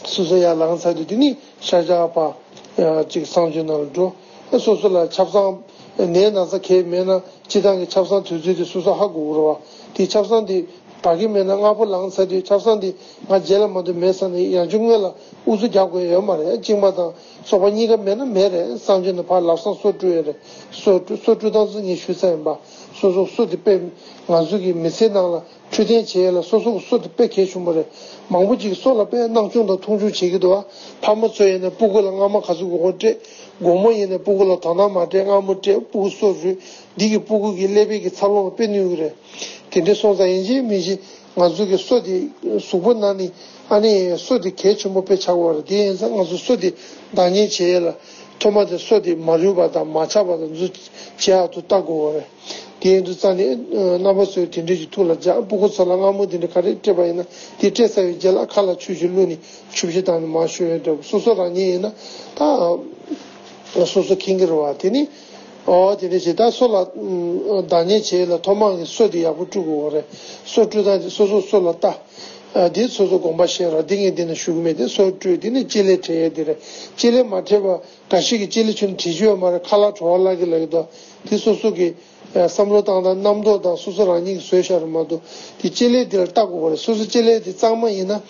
སོ་སོ་ཡར་ལངས་ཚར་དུས་དེ་ནི་ཤར་བྱ་བ་ཅིག་གསང་སྤྱོད་ནང་ལ་འགྲོ། སོ་སོ་ལ་ཆབ་གསང་ནད་ན་ཚ་གང་ཡང་མེད་ན་སྤྱིར་བཏང་གི་ཆབ་གསང་དུས་ཚོད་དེ་སོ་སོ་ཧ་གོ་དགོས་རེད་བ། དེ་ཆབ་གསང་དེ་བག་གི་མེད་ན་སྔ་པོ་ལངས་ཚར་དུས་ཆབ་གསང་དེ་ང་རྗེས་ལ་མ་གཏོགས་མེད་བསམ་ནས་ཡང་བསྐྱར་སྔོན་ལ་ཨུ་ཚུགས་རྒྱག་དགོས་ཡ་ཡོད་མ་རེད། གཅིན་པ་དང་སོ་པ་གཉིས་ཀ་མེད་ན་མེད་རེད། གསང་སྤྱོད་ནས་ཕར་ལམ་སང་སོ་བཀྲུ་ཡ་རེད། སོ་བཀྲུ་སོ་བཀྲུ་སྟངས་ཚོ་ངས་ཞུས་ཚར་ཡིན་པ། སོ་སོ་སོ་དེ་དཔེ་ང་ཚོ་གི་མི་ཚེ་ནང་ལ་འཕྲོད་བསྟེན་བྱེད་ཡ་ལ་སོ་སོ་གི་སོ་དེ་དཔེ་གལ་ཆེན་པོ་རེད། མང་པོ་ཅིག་སོ་ལ་དཔེ་སྣང་ཆུང་དང་མཐོང་ཆུང་བྱེད་ཀྱི་འདུག་བ། ཕ་མ་ཚོ་ཡིན་ན་སྤུ་གུ་ལ་རྔ་མ་ག་ཚོད་དགོས་དགོས་སྤྲད། སྒོར་མོ་ཡིན་ན་སྤུ་གུ་ལ་དོ་སྣང་མ་སྤྲད། རྔ་མ་སྤྲད། སྤུ་གུ་སོ་རུལ། འདི་གི་སྤུ་གུ་གི་ཀླད་པའི་གི་འཚར་ལོངས་ལ་དཔེ་གནོད་ཀྱི་རེད། དེ་འདྲ་སོང་ཙང་ཡིན་གཅིག་མིན་གཅིག་ང་ཚོ་གི་སོ་དེ་གཟུགས་པོ་ནང་ནས་ཨ་ནི་སོ་དེ་གལ་ཆེན་པོ་དཔེ་ཆགས་ཀྱི་ཡོད་རེད། དེ་ཡིན་ཙང་ང་ཚོ་སོ་དེ་བདག་གཉེར་བྱེད་ཡས་ལ་ཐོག་མ་དེ་སོ་དེ་མ་རུལ་བ་དང་མ་ཆག་པ་དང་འཛུགས་བྱེད་ཡག་ཏུ་ལྟ་དགོས་པ་རེད། དེ་ཡིན་དུས་ཙང་ནས་རྣམ་པ་ཚོས་དེ་འདྲ་གི་ཐུགས་ལ་འཇགས། སྤུ་གུ་ཚོ་ལ་རྔ་མ་དེ་འདྲ་ག་རེ་སྤྲད་པ་ཡིན་ན་དེ་སྤྲད་ཚར་བའི་རྗེས་ལ་ཁ་ལ་ཆུ་ཞིག་བླུགས་ནས་ཆུ་བཞི་བཏང་ནས་མར་བཞུ་ཡས་འདྲ་བོ། སོ་སོ་རང་ཉིད་ཡིན་ན་ད་སོ་སོ་མཁྱེན་གྱི་རེད་བ། དེ་ནི་ ཨོ་དེ་འདྲ་བྱས། ད་སོ་ལ་ཨམ་བདག་ཉར་བྱེད་ཡས་ལ་ཐོག་མར་གྱི་སོ་དེ་ཡག་པོ་བཀྲུ་དགོས་པ་རེད། སོ་བཀྲུ་སྟངས་དེ་སོ་སོ་སོ་ལ་ལྟ། ཨ་དེ་སོ་སོ་དགོངས་པ་བཞེས་རོགས། འདི་ངས་འདི་ན་ཞུ་གི་མེད། དེ་སོ་བཀྲུས་དེ་ནི་ལྕེ་ལེ་བྲེག་ཡས་དེ་རེད། ལྕེ་ལེ་མ་བྲེག་པ་འགའ་ཞིག་གིས་ལྕེ་ལེ་བྱུགས་ན་བྲེག་རྒྱུ་ཡོད་མ་རེད། ཁ་ལག་བྲོ་བ་བརླག་གི་ལབ་ཀྱི་འདུག་དེ་སོ་སོ་གི་ཨ་བསམ་བློ་བཏང་སྟངས་རྣམ་རྟོག་དང་སོ་སོ་རང་ཉིད་ཀྱིས་བཟོས་བཞག་རེད་མ་གཏོགས། དེ་ལྕེ་ལེ་དེ་ལ་ལྟ་དགོས་པ་རེད། སོ་སོ་ལྕེ་ལེ་དེ་གཙང་མ་ཡིན་ན་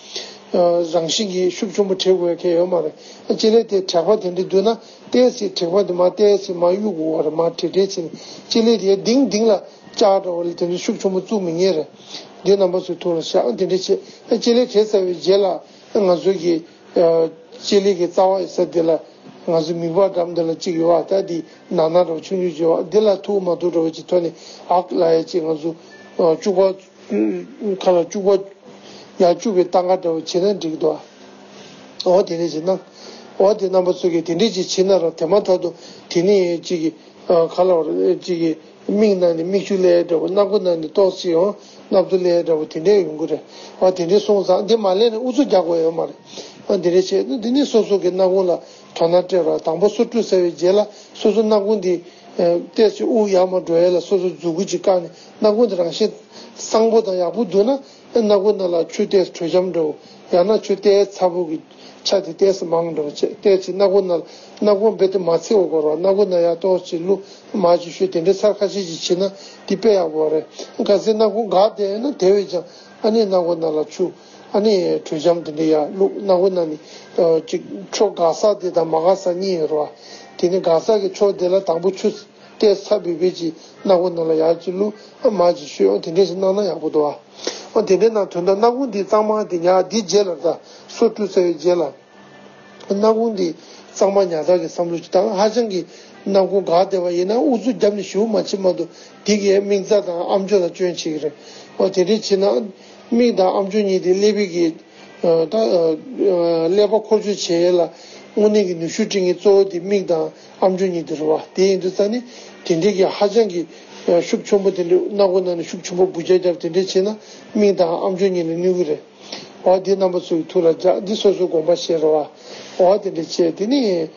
ཨ་རང་བཞིན་གྱིས་ཤུགས་ཆེན་པོ་བྲེག་དགོས་ཡ་གང་ཡང་ཡོད་མ་རེད། ལྕེ་ལེ་དེ་བྲེག་པ་དེ་འདྲ་འདུག་ན་ཏོག་ཙམ་བྲེག་པ་དེ་མར་ཏོག་ཙམ་མར་གཡུག་དགོས་པ་རེད། མར་བྲེག་བྲེག་བྱས་ནས་ལྕེ་ལེ་དེ་ལྡིང་ལྡིང་ལ་བཅག་འདྲ་བོ་ལ་དེ་འདྲ་ཤུགས་ཆེན་པོ་བཙུགས་མི་ཉན་རེད། འདི་རྣམ་པ་ཚོས་ཐུགས་ལ་བཞག་དེ་འདྲ་བྱས། ལྕེ་ལེ་བྲེག་ཚར་བའི་རྗེས་ལ་ང་ཚོ་གི་ལྕེ་ལེ་གི་རྩ་བ་ཡོད་ས་དེ་ལ་ང་ཚོ་མིད་པ་འགྲམ་དེ་ལ་གཅིག་ཡོད་པ། ད་འདི་ནང་ན་འདྲ་བོ་ཆུང་ཆུང་ཅིག་ཡོད་པ། འདི་ལ་ཐུག་མ་ཐུག་འདྲ་བོ་ཅིག་ཐོག་ནས་ཨག་ལབ་ཡ་ཅིག་ང་ཚོ་ཨ་བཅུག་པ་ཁ་ལ་བཅུག་པ་ཡར་བཅུག་པའི་སྟངས་ཀ་འདྲ་བོ་བྱས་ན་འགྲིག་འདུག་ཨ། འོ་དེ་འདྲ་ཅིག་གནང་། འོ་དེ་རྣམ་པ་ཚོ་གིས་དེ་འདྲ་ཅིག་བྱས་ན་ར་དེ་མ་ཐག་ཏུ་དེ་ནས་ཅིག་གི་ཨ་ཁ་ལ་བར་ཅིག་གི་མིག་ནང་ནས་མིག་ཆུ་སླེབས་འདྲ་བོ། སྣ་ཁུག་ནང་ནས་ཏོག་ཙམ་ཡང་སྣབས་ཚུ་སླེབས་འདྲ་བོ་དེ་འདྲས་ཡོང་གི་རེད། འོ་དེ་འདྲས་སོང་ཙང་འདི་མ་སླེབས་ན་ཨུ་ཚུགས་རྒྱག་དགོས་ཡོད་མ་རེད། འོ་དེ་འདྲས་བྱས་ན་དེ་ནས་སོ་སོ་གི་སྣ་ཁུག་ལ་དོ་སྣང་སྤྲད་རོགས། དང་པོ་སོ་བཀྲུས་ཚར་བའི་རྗེས་ལ་སོ་སོ་སྣ་ཁུག་འདི་ཨ་ཏོག་ཙམ་དབུགས་ཡར་མར་འགྲོ་ཡས་ལ་སོ་སོ་མཛུ་གུ་ཅིག་བཀག་ནས། སྣ་ཁུག་འདི་རང་བཞིན་བཟང་པོ་དང་ཡག་པོ་འདུག་ན་སྣ་ཁུག་ནང་ལ་ཆུ་ཏོག་ཙམ་དྲོད་འཇམ་འདྲ་བོ། ཡང་ན་ཆུ་ཏོག་ཙམ་ཚ་པོ་གི་ཆ་དེ་ཏོག་ཙམ་མང་འདྲ་བོ་བྱས། ཏོག་ཙམ་སྣ་ཁུག་ནང་ལ། སྣ་ཁུག་རྦད་དེ་མ་འཚིག་པ་དགོས་རེད་བ། སྣ་ཁུག་ནང་ཡར་ཏོག་ཙམ་བླུགས། མར་ཅིག་བཤུས། དེ་འདྲའི་ཚར་ཁ་ཤས་ཅིག་བྱས་ན་འདི་དཔེ་ཡག་པོ་རེད། གལ་སྲིད་སྣ་ཁུག་འགག་བསྡད་ཡོད་ན་དེ་བས་ཀྱང་ཨ་ནི་སྣ་ཁུག་ནང་ལ་ཆུ་ཨ་ནི་དྲོད་འཇམ་དེ་འདྲ་ཡར་བླུགས། སྣ་ཁུག་ནང་ནས་ཨ་ཅིག་ཕྱོགས་འགག་ས་དེ་དང་མ་འགག་ས་གཉིས་ཡོད་རེད་བ། དེ་ནི་འགག་ས་གི་ཕྱོགས་དེ་ལ་དང་པོ་ཆུ་ཏོག་ཙམ་ཚ་བིལ་བིལ་ཅིག་སྣ་ཁུག་ནང་ལ་ཡར་ཅིག་བླུགས། ཨ་མར་ཅིག་བཤུས། འོ་དེ་འདྲས་ཞིག་གནང་ན་ཡག་པོ་འདུག་བ། འོ་དེ་འདྲས་གནང་དོན་དག་སྣ་ཁུག་འདི་གཙང་མ་དེ་ཉར། འདི་རྗེས་ལ་ད་སོ་བཀྲུས་ཚར་བའི་རྗེས་ལ་སྣ་ཁུག་འདི་གཙང་མ་ཉར་ཐབས་ཀྱི་བསམ་བློ་ཅིག་བཏང་། ཧ་ཅང་གི་སྣ་ཁུག་འགག་བསྡད་པ་ཡིན་ན་ཨུ་ཚུགས་བརྒྱབ་ནས་ཞུ་མ་བྱེད་མ་གཏོགས་འདི་གས་མིག་རྩ་དང་ཨམ་ཅོག་ལ་སྐྱོན་བྱེད་ཀྱི་རེད། འོ་དེ་འདྲས་བྱས་ན་མིག་དང་ཨམ་ཅོག་གཉིས་དེ་ཀླད་པའི་གི་ཨ་ད་ཨ་ཀླད་པ་འཁོར་སྐྱོད་བྱེད་ཡས་ལ་དངོས་གནས་ཀྱི་ནུས་ཤུགས་སྤྲད་མཁན་གཙོ་བོ་དེ་མིག་དང་ཨམ་ཅོག་གཉིས་དེ་རེད་བ། དེ་ཡིན་དུས་ཙང་ནི་དེ་འདྲའི་གི་ཧ་ཅང་གི་ཨ་ཤུགས་ཆེན་པོ་དེ་འདྲའི་སྣ་ཁུག་ནང་ནས་ཤུགས་ཆེན་པོ་འབུད་རྒྱག་རྒྱབ་དེ་འདྲའི་བྱས་ན་མིག་དང་ཨམ་ཅོག་གཉིས་ལ་གནོད་ཀྱི་རེད། འོ་འདི་རྣམ་པ་ཚོའི་ཐུགས་ལ་འཇགས། འདི་སོ་སོའི་དགོངས་པ་བཞེས་རོགས་བ། འོ་དེ་འདྲ་བྱས། དེ་ནི་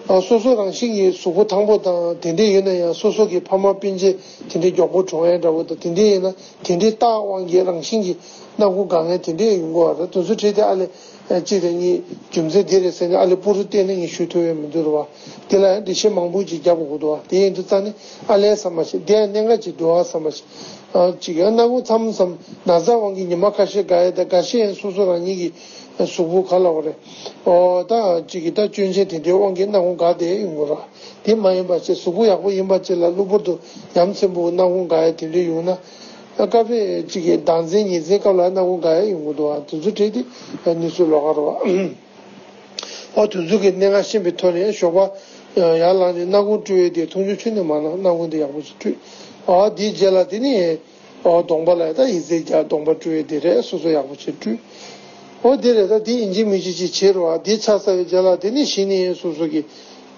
ཨ་སོ་སོ་རང་བཞིན་གྱི་གཟུགས་པོ་ཐང་པོ་དང་དེ་འདྲས་ཡོད་ན་ཡང་སོ་སོ་གི་ཕ་མ་སྤུན་མཆེད་དེ་འདྲས་མགྱོགས་པོ་གྲོངས་ཡས་འདྲ་བོ་དང་དེ་འདྲས་ཡིན་ན་དེ་འདྲས་རྟགས་དབང་གིས་རང་བཞིན་གྱིས་སྣ་ཁུག་འགག་མཁན་དེ་འདྲས་ཡོང་གི་ཡོད་རེད། དེ་ཚོ་གྲས་དེ་ཨ་ལས་གཅིག་དང་གཉིས་རྒྱུ་མཚན་འདི་རེད་ཟེར་ནས་ཨ་ལས་པུ་རུ་བལྟས་ནས་ངས་ཞུ་ཐུབ་ཡས་མི་འདུག་རེད་བ། དེ་ལ་ཡང་འགྲེལ་བཤད་མང་པོ་ཅིག་རྒྱབ་དགོས་འདུག་བ། དེ་ཡིན་དུས་ཙང་ནས་ཨ་ལས་བསམ་པ་ཞིག་དེ་ཡང་གནད་འགག་ཅིག་འདུག་བ་བསམ་པ་ཞིག་ཨ་གཅིག་ཡང་སྣ་ཁུག་མཚམས་མཚམས་ན་ཚ་དབང་གིས་ཉི་མ་ཁ་ཤས་འགག་ཡས་དང་། འགའ་ཤས་ཡང་སོ་སོ་རང་ཉིད་ཀྱི་གཟུགས་པོ་ག་ལབ་དགོས་རེད། ཨོ་ད་གཅིག་གི་ད་སྐྱོན་ཅན་དེ་འདྲའི་དབང་གིས་སྣ་ཁུག་འགག་བསྡད་ཡོང་གི་རེད། དེ་མ་ཡིན་པ་བྱས་གཟུགས་པོ་ཡག་པོ་ཡིན་པ་བྱས་ལ་གློ་བུར་དུ་ཡ་མཚན་པོ་སྣ་ཁུག་འགག་ཡས་དེ་འདྲ་ཡོང་ན། སྐབས་རེ་གཅིག་གི་ཟླ་མཚན་ཉི་མཚན་སྐབས་ལ་སྣ་ཁུག་འགག་ཡས་ཡོང་གི་འདུག་བ། དེ་ཚོ་གྲས་དེ་གནས་ཚུལ་ལོགས་ཀ་རེད་བ། ཨོ་དེ་ཚོ་གི་གནད་འགག་ཤེས་པའི་ཐོག་ནས་ཞོགས་པ་ཡར་ལངས་ནས་སྣ་ཁུག་བཀྲུ་ཡས་དེ་མཐོང་ཆུང་ཁྱོན་ནས་མ་གནང་། སྣ་ཁུག་དེ་ཡག་པོ་ཞིག་བཀྲུས། ཨོ་དེའི་རྗེས་ལ་དེ་ནི་ཨོ་གདོང་པ་ལ་ད་ཡི་ཙི་རྒྱག་གདོང་པ་བཀྲུ་ཡས་དེ་རེད། སོ་སོ་ཡག་པོ་བྱས་བཀྲུས། ཨོ་དེ་རེད། ད་དེ་ཡིན་གཅིག་མིན་གཅིག་ཅིག་བྱེད་རོགས། དེ་ཆགས་ཚར་བའི་རྗེས་ལ་དེ་ནི་གཞི་ནས་སོ་སོ་གི་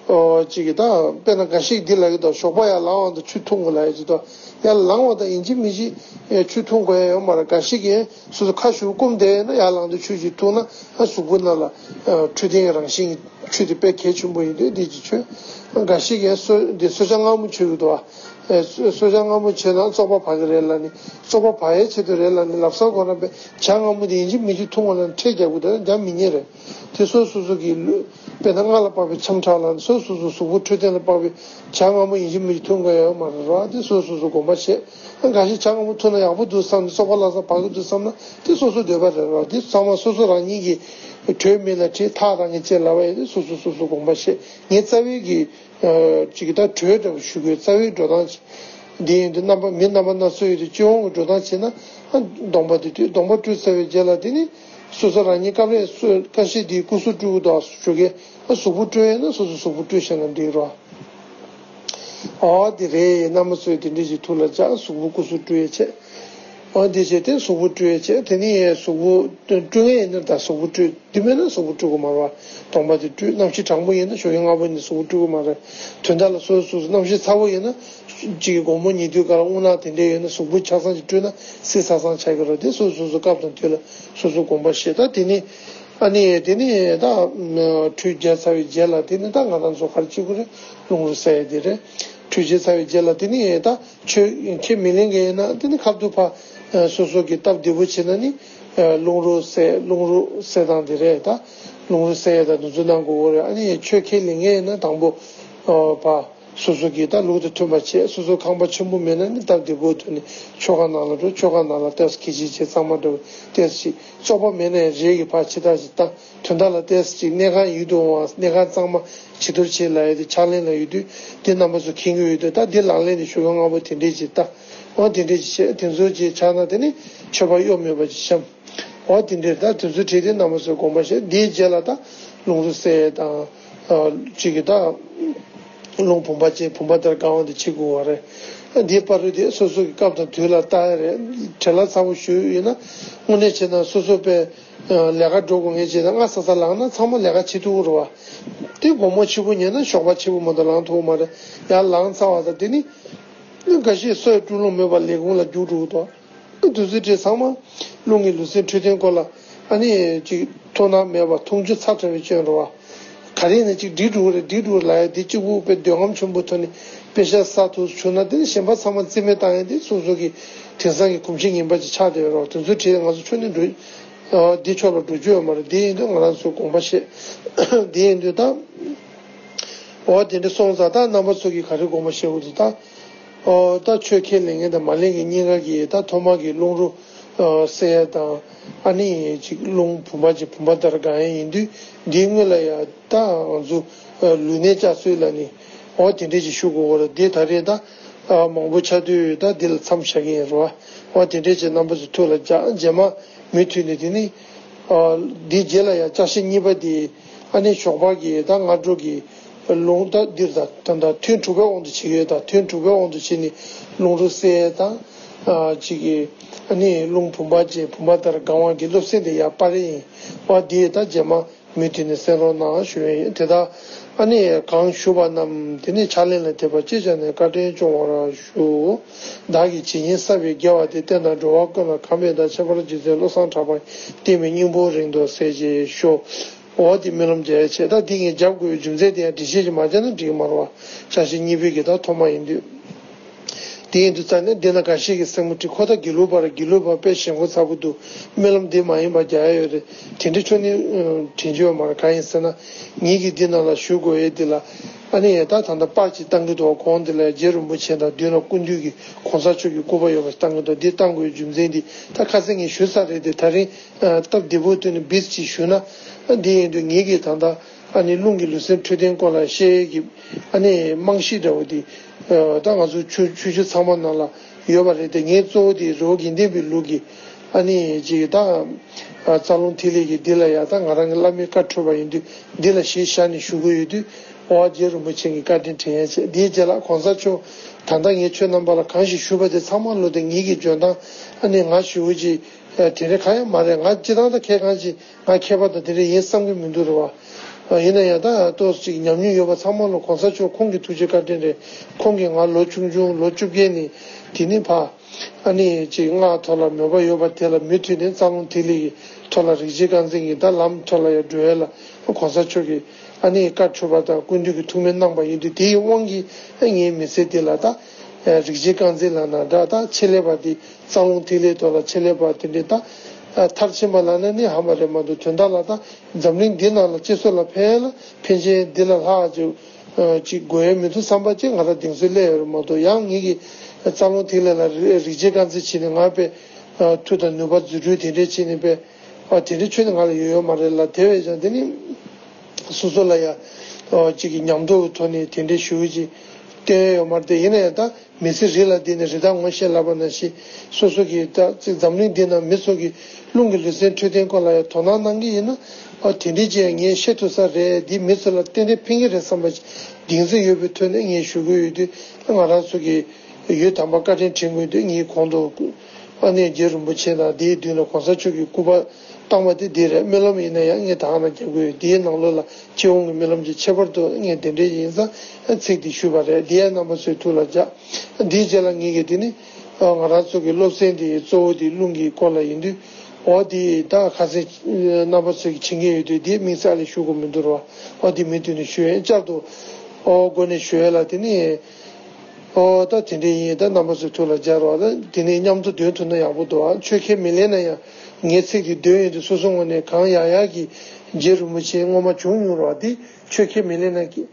ཨོ་གཅིག་གི་ད་དཔེར་ན་འགའ་ཞིག་འདི་ལབ་ཀྱི་འདུག་ཞོགས་པ་ཡར་ལངས་པ་དང་ཆུ་འཐུང་དགོས་ལབ་ཡས་ཅིག་འདུག་ཡར་ལངས་པ་དང་ཡིན་གཅིག་མིན་གཅིག་ཆུ་འཐུང་དགོས་ཡ་ཡོད་མ་རེད། འགའ་ཞིག་གིས་སོ་སོ་ཁ་ཞུ་སྐོམ་བསྡད་ཡོད་ན་ཡར་ལངས་དུས་ཆུ་ཞིག་འཐུང་ན་ཨ་གཟུགས་པོ་ནང་ལ་འཕྲོད་བསྟེན་གྱི་རང་བཞིན་གྱི་ཆུ་དེ་དཔེ་གལ་ཆེན་པོ་ཡིན་དུས་འདི་ཅིག་མཆོད། འགའ་ཞིག་གིས་སོ་འདི་གསོལ་ཇ་མངར་མོ་མཆོད་ཀྱི་འདུག་བ། གསོལ་ཇ་མངར་མོ་མཆོད་ན་བཙོག་པ་བག་གི་རེད་ལབ་ནས། བཙོག་པ་བག་ཡས་ཆེད་དུ་རེད་ལབ་ནས་ལབ་ས་གོ་ར་པའི་ཇ་མངར་མོ་དེ་ཡིན་གཅིག་མིན་གཅིག་འཐུང་བ་ལ་ཁྲལ་རྒྱག་དགོས། དེ་ལ་རྒྱག་མི་ཉན་རེད། དེ་སོ་སོ་སོ་གི་ལུས་དཔེར་ན་སྔགས་ལ་དཔག་པའི་འཆམ་ཕྲག་ལ་སོ་སོ་སོ་གཟུགས་པོ་འཕྲོད་བསྟེན་ལ་དཔག་པའི་ཇ་མངར་མོ་ཡིན་གཅིག་མིན་གཅིག་འཐུང་དགོས་ཡོད་མ་རེད་ར། དེ་སོ་སོ་སོ་དགོངས་པ་བཞེས། འགའ་ཞིག་ཇ་མངར་མོ་འཐུང་ན་ཡག་པོ་འདུག་བསམ་ནས་བཙོག་པ་ལ་སོགས་བག་གི་འདུག་བསམ་ན་དེ་སོ་སོའི་འདོད་པ་རེད་ར། དེ་ཚང་མ་སོ་སོ་རང་ཉིད་ཀྱི་གྲོས་མིན་ལ་ཁྲིད། ཐག་རང་གིས་བཅད་ལབ་པ་ཡིན་དུས་སོ་སོ་སོ་སོ་དགོངས་པ་བཞེས། ངས་རྩ་བའི་གི་ཅིག་ད་གྲོས་འདྲ་བོ་ཞུ་དགོས། རྩ་བའི་འགྲོ་སྟངས་ཅིག་འདི་ཡིན་དུས་རྣམ་པ་མི་རྣམ་པ་སྣ་ཚོགས་ཡོད་དུས་སྤྱི་ཡོངས་ཀྱི་འགྲོ་སྟངས་བྱས་ན་གདོང་པ་དེ་བཀྲུས། གདོང་པ་བཀྲུས་ཚར་བའི་རྗེས་ལ་དེ་ནི་སོ་སོ་རང་ཉིད་སྐབས་རེ་སོ་ཁ་ཤས་དེའི་སྐུ་གཟུགས་བཀྲུ་གི་འདུག་ཞུ་གི། གཟུགས་པོ་བཀྲུ་ཡས་ན་སོ་སོ་གཟུགས་པོ་བཀྲུས་བཞག་ན་འགྲིག་རོ། ཨོ་དེ་རེད། རྣམ་པ་ཚོས་དེ་འདྲ་ཞིག་ཐུགས་ལ་འཇགས། གཟུགས་པོ་སྐུ་གཟུགས་བཀྲུ་ཡས་བྱས། ཨོ་དེ་བྱས་ཏེ་གཟུགས་པོ་བཀྲུ་ཡས་བྱས། དེ་ནི་གཟུགས་པོ་བཀྲུ་མཁན་ཡིན་ན་ད་གཟུགས་པོ་བཀྲུས། དེ་མིན་ན་གཟུགས་པོ་བཀྲུ་དགོས་མ་རེད་བ། གདོང་པ་དེ་བཀྲུས། གནམ་གཤིས་གྲང་མོ་ཡིན་ན་ཞོགས་ཀས་སྔ་པོ་ནས་གཟུགས་པོ་བཀྲུ་དགོས་མ་རེད། དོན་དག་ལ་སོ་སོ་སོ་སོ་གནམ་གཤིས་ཚ་པོ་ཡིན་ན་གཅིག་གི་དགོང་མོ་ཉལ་དུས་སྐབས་ལ་རྔུལ་ནག་དེ་འདྲ་ཡོད་ན་གཟུགས་པོ་ཆ་ཚང་ཞིག་བཀྲུས་ན་བསིལ་ཚ་ཚང་ཆགས་ཀྱི་རེད། དེ་སོ་སོ་སོ་སོ་སྐབས་དང་དུས་ལ་སོ་སོ་དགོངས་པ་བཞེས། ད་དེ་ནི་ ཨ་ནི་དེ་ནི་ད་ཁྲུས་བརྒྱབ་ཚར་བའི་རྗེས་ལ་དེ་ནི་ད་ང་རང་ཚོ་ག་རེ་བྱེད་དགོས་རེད། རླུང་རོ་བསལ་ཡ་དེ་རེད། ཁྲུས་བྱས་ཚར་བའི་རྗེས་ལ་དེ་ནི་ད་ཆོས་ཁས་མི་ལེན་མཁན་ཡིན་ན་དེ་ནི་ཁ་ཐུག་ཕར་སོ་སོ་གི་སྟབས་བདེ་པོ་བྱེད་ན་ནི་རླུང་རོ་བསལ། རླུང་རོ་བསལ་སྟངས་དེ་རེད། ད་རླུང་རོ་བསལ་ཡ་ད་དེ་ཚོ་གནང་དགོས་རེད། ཨ་ནི་ཆོས་ཁས་ལེན་མཁན་ཡིན་ན་དང་པོ་ཕར་སོ་སོ་གི་ད་ལུགས་དང་མཐུན་པ་བྱས། སོ་སོ་ཁང་པ་ཆེན་པོ་མེད་ན་ནི་སྟབས་བདེ་པོ་ཐོག་ནས་ཆོས་ཁང་ནང་ལ་འགྲོ། ཆོས་ཁང་ནང་ལ་ཏོག་ཙམ་གི་ཅིག་བྱས། གཙང་མ་འགྲོ། ཏོག་ཙམ་ཅིག་བཙོག་པ་མེད་ན་ཡང་རེ་གི་ཕར་ཕྱི་ཐག་ཅིག་བཏང་། དོན་དག་ལ་ཏོག་ཙམ་ཅིག་གནས་ཁང་ཡིད་དུ་འོང་བ། གནས་ཁང་གཙང་མ་བྱི་དོར་བྱེད་ལབ་ཡ་དེ་ཕྱག་ལེན་ལ་ཡོད་དུས་འདི་རྣམ་པ་ཚོ་མཁྱེན་གྱི་ཡོད་དུས། ད་འདི་ལག་ལེན་དུ་ཞུ་གི། སྔ་པོ་དེ་འདྲས་ཅིག་ད་འོ་དེ་འདྲས་ཅིག་བྱས། དེ་ཚོ་ཅིག་ཆགས་ན་དེ་ནི་མཆོད་པ་གཡོ་མེད་པ་ཅིག་བཤམས། འོ་དེ་འདྲས་ད་དེ་ཚོ་བྲིས་ཏེ་རྣམ་པ་ཚོས་དགོངས་པ་བཞེས། དེའི་རྗེས་ལ་ད་རླུང་རོ་བསལ་དང་ཅིག་གི་ད་རླུང་བུམ་པ་ཅན་བུམ་པ་ལྟར་དགའ་བ་འདི་བྱེད་དགོས་པ་རེད། འདིའི་བར་དུ་དེ་སོ་སོ་གི་སྐབས་དང་དུས་ལ་བལྟ་ཡ་རེད། བྲེལ་བ་ཚ་པོ་ཞིག་ཡོད་ན་དངོས་གནས་བྱས་ན་སོ་སོ་པའི་ལས་ཀ་འགྲོ་དགོས་མཁན་བྱས་ན་སྔ་ས་ས་ལངས་ན་ཚང་མ་ལས་ཀ་བྱེད་ཐུབ་ཀྱི་རེད་བ། དེ་དགོང་མོ་ཕྱི་པོ་ཉལ་ན་ཞོགས་པ་ཕྱི་པོ་མ་གཏོགས་ལངས་ཐུབ་ཀྱི་མ་རེད། ཡར་ལངས་ཚར་བ་དང་དེ་ནི་འགའ་ཤས་སོས་སྤྲུལ་ལོང་མེད་པར་ལས་ཁུངས་ལ་རྒྱུགས་འགྲོ་གི་འདུག་དུས་ཚོད་དེ་ཚང་མ་རླུང་གི་ལུས་སེམས་འཕྲོད་བསྟེན་སྐོར་ལ་ཨ་ནི་ཅིག་མཐོང་སྣང་མེད་པར་མཐོང་ཆུང་ཚ་དྲགས་པའི་སྐྱོན་རེད་བ། ག་རེ་ཡིན་ན་ཅིག་འགྲིག་འགྲོ་གི་རེད། འགྲིག་འགྲོ་གི་ལབ་ཡ་དེ་གཅིག་པུ་དཔེ་འདོད་རྔམ་ཆེན་པོ་ཐོག་ནས་དཔེ་ཤ་ཟ་ཐུབ་བྱུང་ན་དེ་ནི་གཞན་པ་ཚང་མ་རྩིས་མེད་བཏང་ཡ་དེ་སོ་སོ་གི་དེང་སང་གི་གོམས་གཤིས་ངན་པ་ཅིག་ཆགས་བསྡད་ཡོད་རེད་བ། དེ་ཚོའི་གྲས་ང་ཚོ་ཕྱོགས་ནས་འགྲོ་འདི་ཕྱོགས་ལ་འགྲོ་རྒྱུ་ཡོད་མ་རེད། དེ་ཡིན་དུས་ང་རང་ཚོས་དགོངས་པ་བཞེས། དེ་ཡིན་དུས་ད་འོ་དེ་འདྲ་སོང་ཙང་ད་རྣམ་པ་ཚོ་གིས་ག་རེ་དགོངས་པ་བཞེས་དགོས་འདུག་ད། ཨོ་ད་ཆོས་ཁས་ལེན་མཁན་དང་མ་ལེན་མཁན་གཉིས་ཀ་གིས་ད་ཐོག་མ་གི་རླུང་རོ་ཨ་བསལ་ཡ་དང་། ཨ་ནི་ཅིག་རླུང་བུམ་པ་ཅན་བུམ་པ་ལྟར་དགའ་ཡ་ཡིན་དུས་འདིའི་སྔོན་ལ་ཡ་ད་ང་ཚོ་ཨ་ལུས་གནད་བསྐྱར་གསོ་ལ་ནི་ཨོ་དེ་འདྲས་ཅིག་ཞུ་དགོས་པ་རེད། འདི་ད་རེས་ད་ཨ་མང་པོ་ཆགས་དུས་ད་འདི་ལ་མཚམས་བཞག་གི་ཡིན་རེད་བ། ཨོ་དེ་འདྲས་ཅིག་རྣམ་པ་ཚོ་ཐུགས་ལ་འཇགས། རྗེས་མ་མུ་མཐུད་ནས་དེ་ནི་ཨ་འདིའི་རྗེས་ལ་ཡ་བསྐྱར་ཞིབ་གཉིས་པ་དེ། ཨ་ནི་ཞོགས་པ་གི་ད་སྔ་དྲོ་གི་རླུང་ད་འདིར་ད་ད་ད་ཐུན་དྲུག་པའི་དབང་དུ་བྱེད་ཀྱི་ཡོད། ད་ཐུན་དྲུག་པའི་དབང་དུ་བྱས་ནས་རླུང་རོ་བསལ་དང་། ཨ་ཅིག་གི་ཨ་ནི་རླུང་བུམ་པ་ཅན་བུམ་པ་ལྟར་དགའ་བ་གི་སློབ་ཚན་དེ་ཡར་སྤར་ཡིན་པ་དེ་ད་རྗེས་མ་མུ་མཐུད་ནས་གསན་རོགས་གནང་ཞུ་ཡ་ཡིན། དེ་དག་ཨ་ནི་གང་ཞུ་བ་རྣམས་དེ་ནི་ཕྱག་ལེན་ལ་འཐད་པ་ཅི་བྱ་ནས་བཀའ་དྲིན་སྐྱོང་བར་ཞུ། བདག་གིས་ཇི་སྙེད་བསགས་པའི་དགེ་བ་དེ། བསྟན་དང་འགྲོ་བ་ཀུན་ལ་གང་ཕན་དང་། ཁྱད་པར་རྗེ་བཙུན་བློ་བཟང་གྲགས་པ་ཡི། བསྟན་པའི་སྙིང་པོ་རིང་དུ་གསལ་བྱེད་ཤོག། འོ་དེ་སྨོན་ལམ་རྒྱག་ཡ་བྱས། ད་འདི་ངས་རྒྱབ་དགོས་པའི་རྒྱུ་མཚན་དེ་ཡང་འགྲེལ་བཤད་ཅིག་མ་རྒྱག་ན་འགྲིག་གི་མ་རེད་བ། བསྐྱར་ཞིབ་གཉིས་པའི་གི་ད་ཐོག་མ་ཡིན་དུས། དེ་ཡིན་དུས་ཙང་ནས་འདི་ན་འགའ་ཤས་ཀྱིས་སེམས་ཁུར་ཁྲིད། ཁོ་ད་དགེ་ལུགས་པ་རེད། དགེ་ལུགས་པ་དཔེ་ཞེན་ཁོག་ཚ་པོ་འདུག་སྨོན་ལམ་འདི་མ་ཡིན་པ་རྒྱག་ཡ་ཡོད་རེད། དེ་འདྲ་ཁྱོན་ནས་དྲན་རྒྱུ་ཡོད་མ་རེད། གང་ཡིན་ཟེར་ན་ངེད་ཀྱིས་འདི་ནང་ལ་ཞུ་དགོས་ཡས་འདི་ལ་ཨ་ནི་ཡ་ད་ད་ལྟ་པར་ཅིག་བཏང་གི་འདུག་གོང་འདི་ལ་རྗེ་རིན་པོ་ཆེ་དང་མདུན་ལ་སྐུ་མདུན་གྱི་གོང་ས་མཆོག་གི་སྐུ་པར་ཡོད་པ་ཞིག་བཏང་གི་འདུག་འདི་བཏང་དགོས་ཡའི་རྒྱུ་མཚན་འདི་ད་ཁ་སང་ངས་ཞུས་ཚར་རེད་དེ། ད་རིང་སྟབས་བདེ་པོ་ཐོག་ནས་བིས་ཅིག་ཞུས་ན། འདི་ཡིན་དུས་ངེད་ཀྱིས་ད་ལྟ་ཨ་ནི་རླུང་གི་ལུས་སེམས་འཕྲོད་བསྟེན་སྐོར་ལ་བཤད་ཡས་ཀྱི་ཨ་ནི་རྨང་གཞི་འདྲ་བོ་འདི་ད་ང་ཚོ་ཆོས་ཆོས་བརྒྱུད་ཚང་མ་ནང་ལ་ཡོད་པ་རེད་དེ། ངས་གཙོ་བོ་དེ་རི་བོ་དགེ་ལྡན་པའི་ལུགས་ཀྱི་ཨ་ནི་ཅིག་ད་རྩ་རླུང་ཐིག་ལེ་གི་འདི་ལ་ཡ་ད་ང་རང་གི་བླ་མའི་བཀའ་འཁྲོལ་བ་ཡིན་དུས་འདི་ལ་གཞི་བཞག་ནས་ཞུ་གི་ཡོད་དུས། ཨོ་རྗེ་རིན་པོ་ཆེ་གི་བཀའ་དྲིན་དྲན་ཡས་བྱས། འདིའི་རྗེས་ལ་གོང་ས་མཆོག་ད་ལྟ་ངས་ཁྱོད་རྣམ་པ་ལ་གང་ཞིག་ཞུས་པ་དེ་ཚང་མ་ལོ་དེ་ངེད་ཀྱི་འཇོན་ཐང་ཨ་ནི་ང་ཞུ་གི་ཅིག་དེ་རེད་གང་ཡང་མ་རེད། ང་སྤྱི་བཏང་ད་མཁས་གང་ཅིག་ང་མཁས་པ་དང་དེ་རེད་ཡིན་བསམ་གྱི་མི་འདུག་རེད་བ། ཡིན་ན་ཡང་ད་ཏོག་ཙམ་ཅིག་ཉམས་མྱོང་ཡོད་པ་ཚང་མ་ལ་གོང་ས་མཆོག་ཁོང་གི་ཐུགས་རྗེ་བཀའ་དྲིན་རེད། ཁོང་གིས་ང་ལོ་ཆུང་ཆུང་ལོ་བཅུ་བརྒྱད་ནས་དེ་ནས་ཕར་ཨ་ནི་ཅིག་སྔགས་ཐོག་ལ་མོས་པ་ཡོད་པ་དེ་ལ་མུ་མཐུད་ནས་རྩ་རླུང་ཐིག་ལེ་གི་ཐོག་ལ་རིག་བྱེད་རྐང་འཛིན་གྱི་ད་ལམ་ཐོག་ལ་ཡང་འགྲོ་ཡས་ལ་གོང་ས་མཆོག་གིས་ཨ་ནི་བཀའ་འཁྲོལ་བ་དང་སྐུ་མདུན་གྱི་ཐུགས་སྨོན་གནང་བ་ཡིན་དུས་དེའི་དབང་གིས་ངའི་མི་ཚེ་འདི་ལ་ད་རིག་བྱེད་རྐང་འཛིན་ལབ་ན་འདྲ། ད་ཆེད་ལས་པ་འདི་རྩ་རླུང་ཐིག་ལེ་ཐོག་ལ་ཆེད་ལས་པ་དེ་འདྲའི་ད་མཐར་ཕྱིན་པ་ལབ་ན་ནི་ཧ་མ་རེད་མ་གཏོགས། དོན་དག་ལ་ད་འཛམ་གླིང་འདི་ནང་ལ་སྤྱི་ཚོགས་ལ་ཕན་ལ་ཕན་ཆེན་འདི་ལ་ལྷག་ཅིག་ཅིག་དགོས་ཡ་མི་འདུག་བསམ་པ་ཅིག་ང་རང་གདེང་ཚོད་སླེབས་ཡོད་རེད་མ་གཏོགས། ཡང་ངེད་ཀྱི་རྩ་རླུང་ཐིག་ལེ་ལ་རིག་རིག་བྱེད་རྐང་འཛིན་བྱས་ནས་ང་དཔེ་མཐུ་དང་ནུས་པ་རྫུ་འཕྲུལ་དེ་འདྲས་བྱས་ནས་དཔེ་དེ་འདྲས་ཁྱོན་ནས་ང་ལ་ཡོད་ཡོད་མ་རེད་ལ། དེ་བས་ཀྱང་དེ་ནི་སོ་སོ་ལ་ཡ་ཅིག་གི་ཉམས་རྟོགས་ཀྱི་ཐོག་ནས་དེ་འདྲས་ཞུ་གི་ཅིག་བསྟན་ཡོད་མ་རེད་དེ། ཡིན་ན་ཡང་ད། མི་ཚེ་རིགས་ལ་བརྟེན་ནས་རི་དྭགས་ངོ་ཤེས་ལབ་པ་ནང་བཞིན་སོ་སོ་གི་ད་ཅིག་འཛམ་གླིང་འདི་ན་མི་ཚོ་གི་རླུང་གི་ལུས་རྩལ་འཕྲོད་བསྟེན་སྐོར་ལ་ཡང་དོ་སྣང་གནང་གི་ཡིན་ན། ཨ་དེ་འདྲའི་ཅིག་ངས་བཤད་ཐུབ་ས་རེད། འདི་མི་ཚོ་ལ་ཏན་ཏན་ཕན་གི་རེད་བསམ་པ་ཅིག་གདེང་ཚོད་ཡོད་པའི་ཐོག་ནས་ངས་ཞུ་གི་ཡོད་དུས། ང་རང་ཚོ་གི་ཡུལ་དམ་པ་བཀའ་དྲིན་དྲན་དགོས་དུས། ངས་གོང་དུ་ཨ་ནེ་རྗེ་རིན་པོ་ཆེ་དང་དེའི་མདུན་ལ་གོང་ས་མཆོག་གི་སྐུ་པར་བཏང་བ་དེ་འདི་རེད། སྨོན་ལམ་ཡིན་ན་ཡང་ངས་ད་ག་ནང་རྒྱག་གི་ཡོད། དེའི་ནང་ལོགས་ལ་སྤྱི་ཡོངས་ཀྱི་སྨོན་ལམ་གྱི་ཁྱད་པར་དུ་ངས་དེ་འདྲའི་ཡིན་ཙང་ཚིག་འདི་ཞུས་པ་རེད། འདི་ཡང་རྣམ་པ་ཚོའི་ཐུགས་ལ་འཇགས། འདིའི་རྗེས་ལ་ངེད་ཀྱིས་དེ་ནི་ང་རང་ཚོ་གི་སློབ་ཚན་འདི་གཙོ་བོ་དེ་རླུང་གི་སྐོར་ལ་ཡིན་དུས། འོ་དེ་ད་ཁ་སང་རྣམ་པ་ཚོས་ཀྱི་བྱེད་མཁན་ཡོད་དུས་དེ་དམིགས་བསལ་ལ་ཞུ་དགོས་མི་འདུག་ར། འོ་དེ་མི་དུས་ནས་ཞུ་ཡས་བསྐྱར་དུ་འོ་སྒོ་ནས་ཞུ་ཡས་ལ་དེ་ནས་འོ་ད་དེ་འདྲ་ཡིན། ད་རྣམ་པ་ཚོས་ཐུགས་ལ་འཇགས་རོགས། ད་དེ་ནས་མཉམ་དུ་འདོན་ཐུབ་ན་ཡག་པོ་འདུག་ཨ། ཆོས་ཁས་མི་ལེན་ན་ཡང་ངས་ཚིག་དེ་འདོན་ཡོང་དུས་སོ་སོ་ངོས་ནས་གང་ཡག་ཡག་གི་རྗེ་རིན་པོ་ཆེ་སྔོན་མ་བྱུང་མྱོང་ར། དེ་ཆོས་ཁས་མི་ལེན་ན་གི་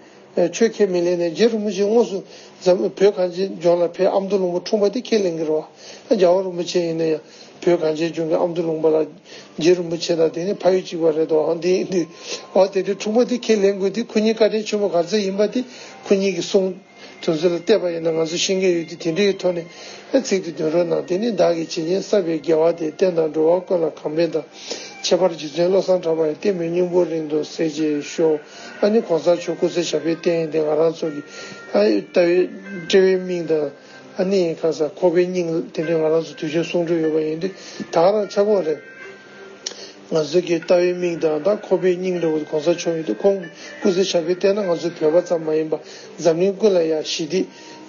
ཆོས་ཁས་མི་ལེན་ནས་རྗེ་རིན་པོ་ཆེ་དངོས་སུ་འཛམ་བོད་གངས་ཅན་ལྗོངས་ལ་ཕེབས། ཨ་མདོ་ལུང་པ་འཁྲུངས་པ་དེ་ཁས་ལེན་གྱི་རེད་བ། རྒྱལ་བ་རིན་པོ་ཆེ་ཡིན་ན་ཡང་བོད་གངས་ཅན་ལྗོངས་ཀྱི་ཨ་མདོ་ལུང་པ་ལ་རྗེ་རིན་པོ་ཆེ་དང་དེ་ནི་ཕ་ཡུལ་གཅིག་པ་རེད་དོ། འདི་ཡིན་དུས་འོ་དེ་དུས་འཁྲུངས་པ་དེ་ཁས་ལེན་དགོས་དེ་ཁོ་གཉིས་བཀའ་དྲིན་ཆེན་པོ་ག་ཚོད་ཡིན་པ་དེ་ཁོ་གཉིས་ཀྱི་གསུང་དོན་ཚོ་ལ་བལྟས་པ་ཡིན་ན་ང་ཚོ་ཤེས་མཁན་ཡོད་དུས་དེ་འདྲའི་ཐོག་ནས་ཚིག་དེ་འདོན་རོགས་གནང་། དེ་ནི་བདག་གིས་ཇི་སྙེད་བསགས་པའི་དགེ་བ་དེ། བསྟན་དང་འགྲོ་བ་ཀུན་ལ་གང་ཕན་དང་། ཁྱད་པར་རྗེ་བཙུན་བློ་བཟང་གྲགས་པ་ཡི། བསྟན་པའི་སྙིང་པོ་རིང་དུ་གསལ་བྱེད་ཤོག་ཨ་ནི་གོང་ས་མཆོག་སྐུ་ཚེ་ཞབས་པད་བརྟན་ཡས་དེ་ང་རང་ཚོ་གི་ཨ་ལྟ་བའི་དཔྲལ་བའི་མིག་དང་ཨ་ནི་གང་ཟག་ཁོག་པའི་སྙིང་དེ་འདྲའི་ང་རང་ཚོ་དུས་རྒྱུན་གསུང་སྒྲོས་ཡོད་པ་ཡིན་དུས་ད་ག་རང་ཆགས་ཀྱི་ཡོད་རེད། ང་ཚོ་གི་ལྟ་བའི་མིག་དང་ད་ཁོག་པའི་སྙིང་འདྲ་བོ་གོང་ས་མཆོག་ཡིན་དུས་ཁོང་སྐུ་ཚེ་ཞབས་པད་བརྟན་ན་ང་ཚོ་བོད་པ་ཙམ་མ་ཡིན་པ་འཛམ་གླིང་ཀུན་ལ་ཡང་ཞི་བདེ་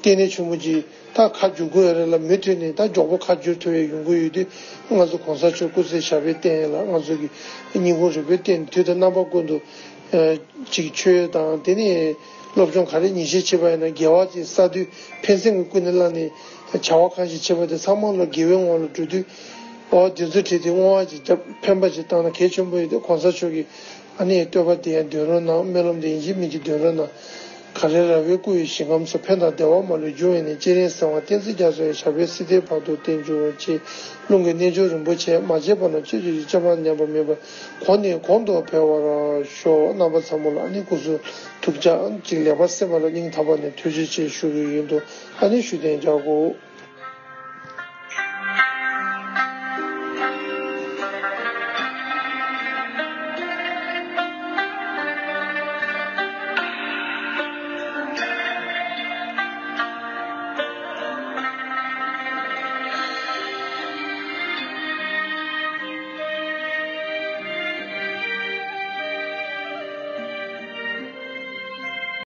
བརྟན་གནས་ཆེན་པོ་ཅིག་ད་ཁ་བསྒྱུར་དགོས་ཡ་རེད་ལ། མུ་མཐུད་ནས་ད་མགྱོགས་པོ་ཁ་བསྒྱུར་ཐུབ་ཡ་ཡོང་གི་ཡོད་དུས་ང་ཚོ་གོང་ས་མཆོག་སྐུ་ཚེ་ཞབས་པད་བརྟན་ཡ་ལ་ང་ཚོ་གི་སྙིང་ཁོང་རུས་པའི་གཏིང་ནས་དུས་དང་རྣམ་པ་ཀུན་ཏུ་ཅིག་ཆོས་དང་དེ་ནས་སློབ་སྦྱོང་ག་རེ་ཉིན་ཤས་བྱེད་པ་ཡིན་ན་དགེ་བ་ཅིག་བསགས་དུས་ཕན་སེམས་ཀྱི་ཀུན་ནས་བསླངས་ནས་བྱ་བ་གང་ཞིག་བྱེད་པ་དེ་ཚང་མ་ལ་དགེ་བའི་ངོ་ལ་འགྲོ་དུས་འོ་དེ་ཚོ་བྲིས་ཏེ་བསྔོ་བ་ཅིག་བརྒྱབ། ཕན་པ་ཅིག་བཏང་ན་གལ་ཆེན་པོ་ཡོད་དུས་གོང་ས་མཆོག་གི་ཨ་ནི་བསྟོད་པ་དེ་ཡང་འདོན་རོགས་གནང་། སྨོན་ལམ་དེ་ཡིན་གཅིག་མིན་གཅིག་འདོན་རོགས་གནང་། གངས་རི་ར་བས་བསྐོར་བའི་ཞིང་ཁམས་སུ། ཕན་དང་བདེ་བ་མ་ལུས་འབྱུང་བའི་གནས། སྤྱན་རས་གཟིགས་དབང་བསྟན་འཛིན་རྒྱ་མཚོ་ཡི། ཞབས་པད་སྲིད་མཐའི་བར་དུ་བརྟན་གྱུར་ཅིག་རླུང་གི་རྣལ་འབྱོར་རིན་པོ་ཆེ། མ་བརྗེད་པ་ན་སྤྱོད་ཕྱིར་སྤྱོད་པ་ཉམས་པ་མེད་པར་གོང་ནས་གོང་དུ་འཕེལ་བར་ཤོག་རྣམ་པ་ཚང་མ་ལ་ཨ་ནི་སྐུ་གཟུགས་ཐུགས་ཅག་ཅིག་ལེགས་པར་གསན་པ་ལ་སྙིང་ཐག་པ་ནས་ཐུགས་རྗེ་ཆེ་ཞུ་གི་ཡིན་འདུག་ཨ་ནི་ཞུ་དན་རྒྱག་གོ།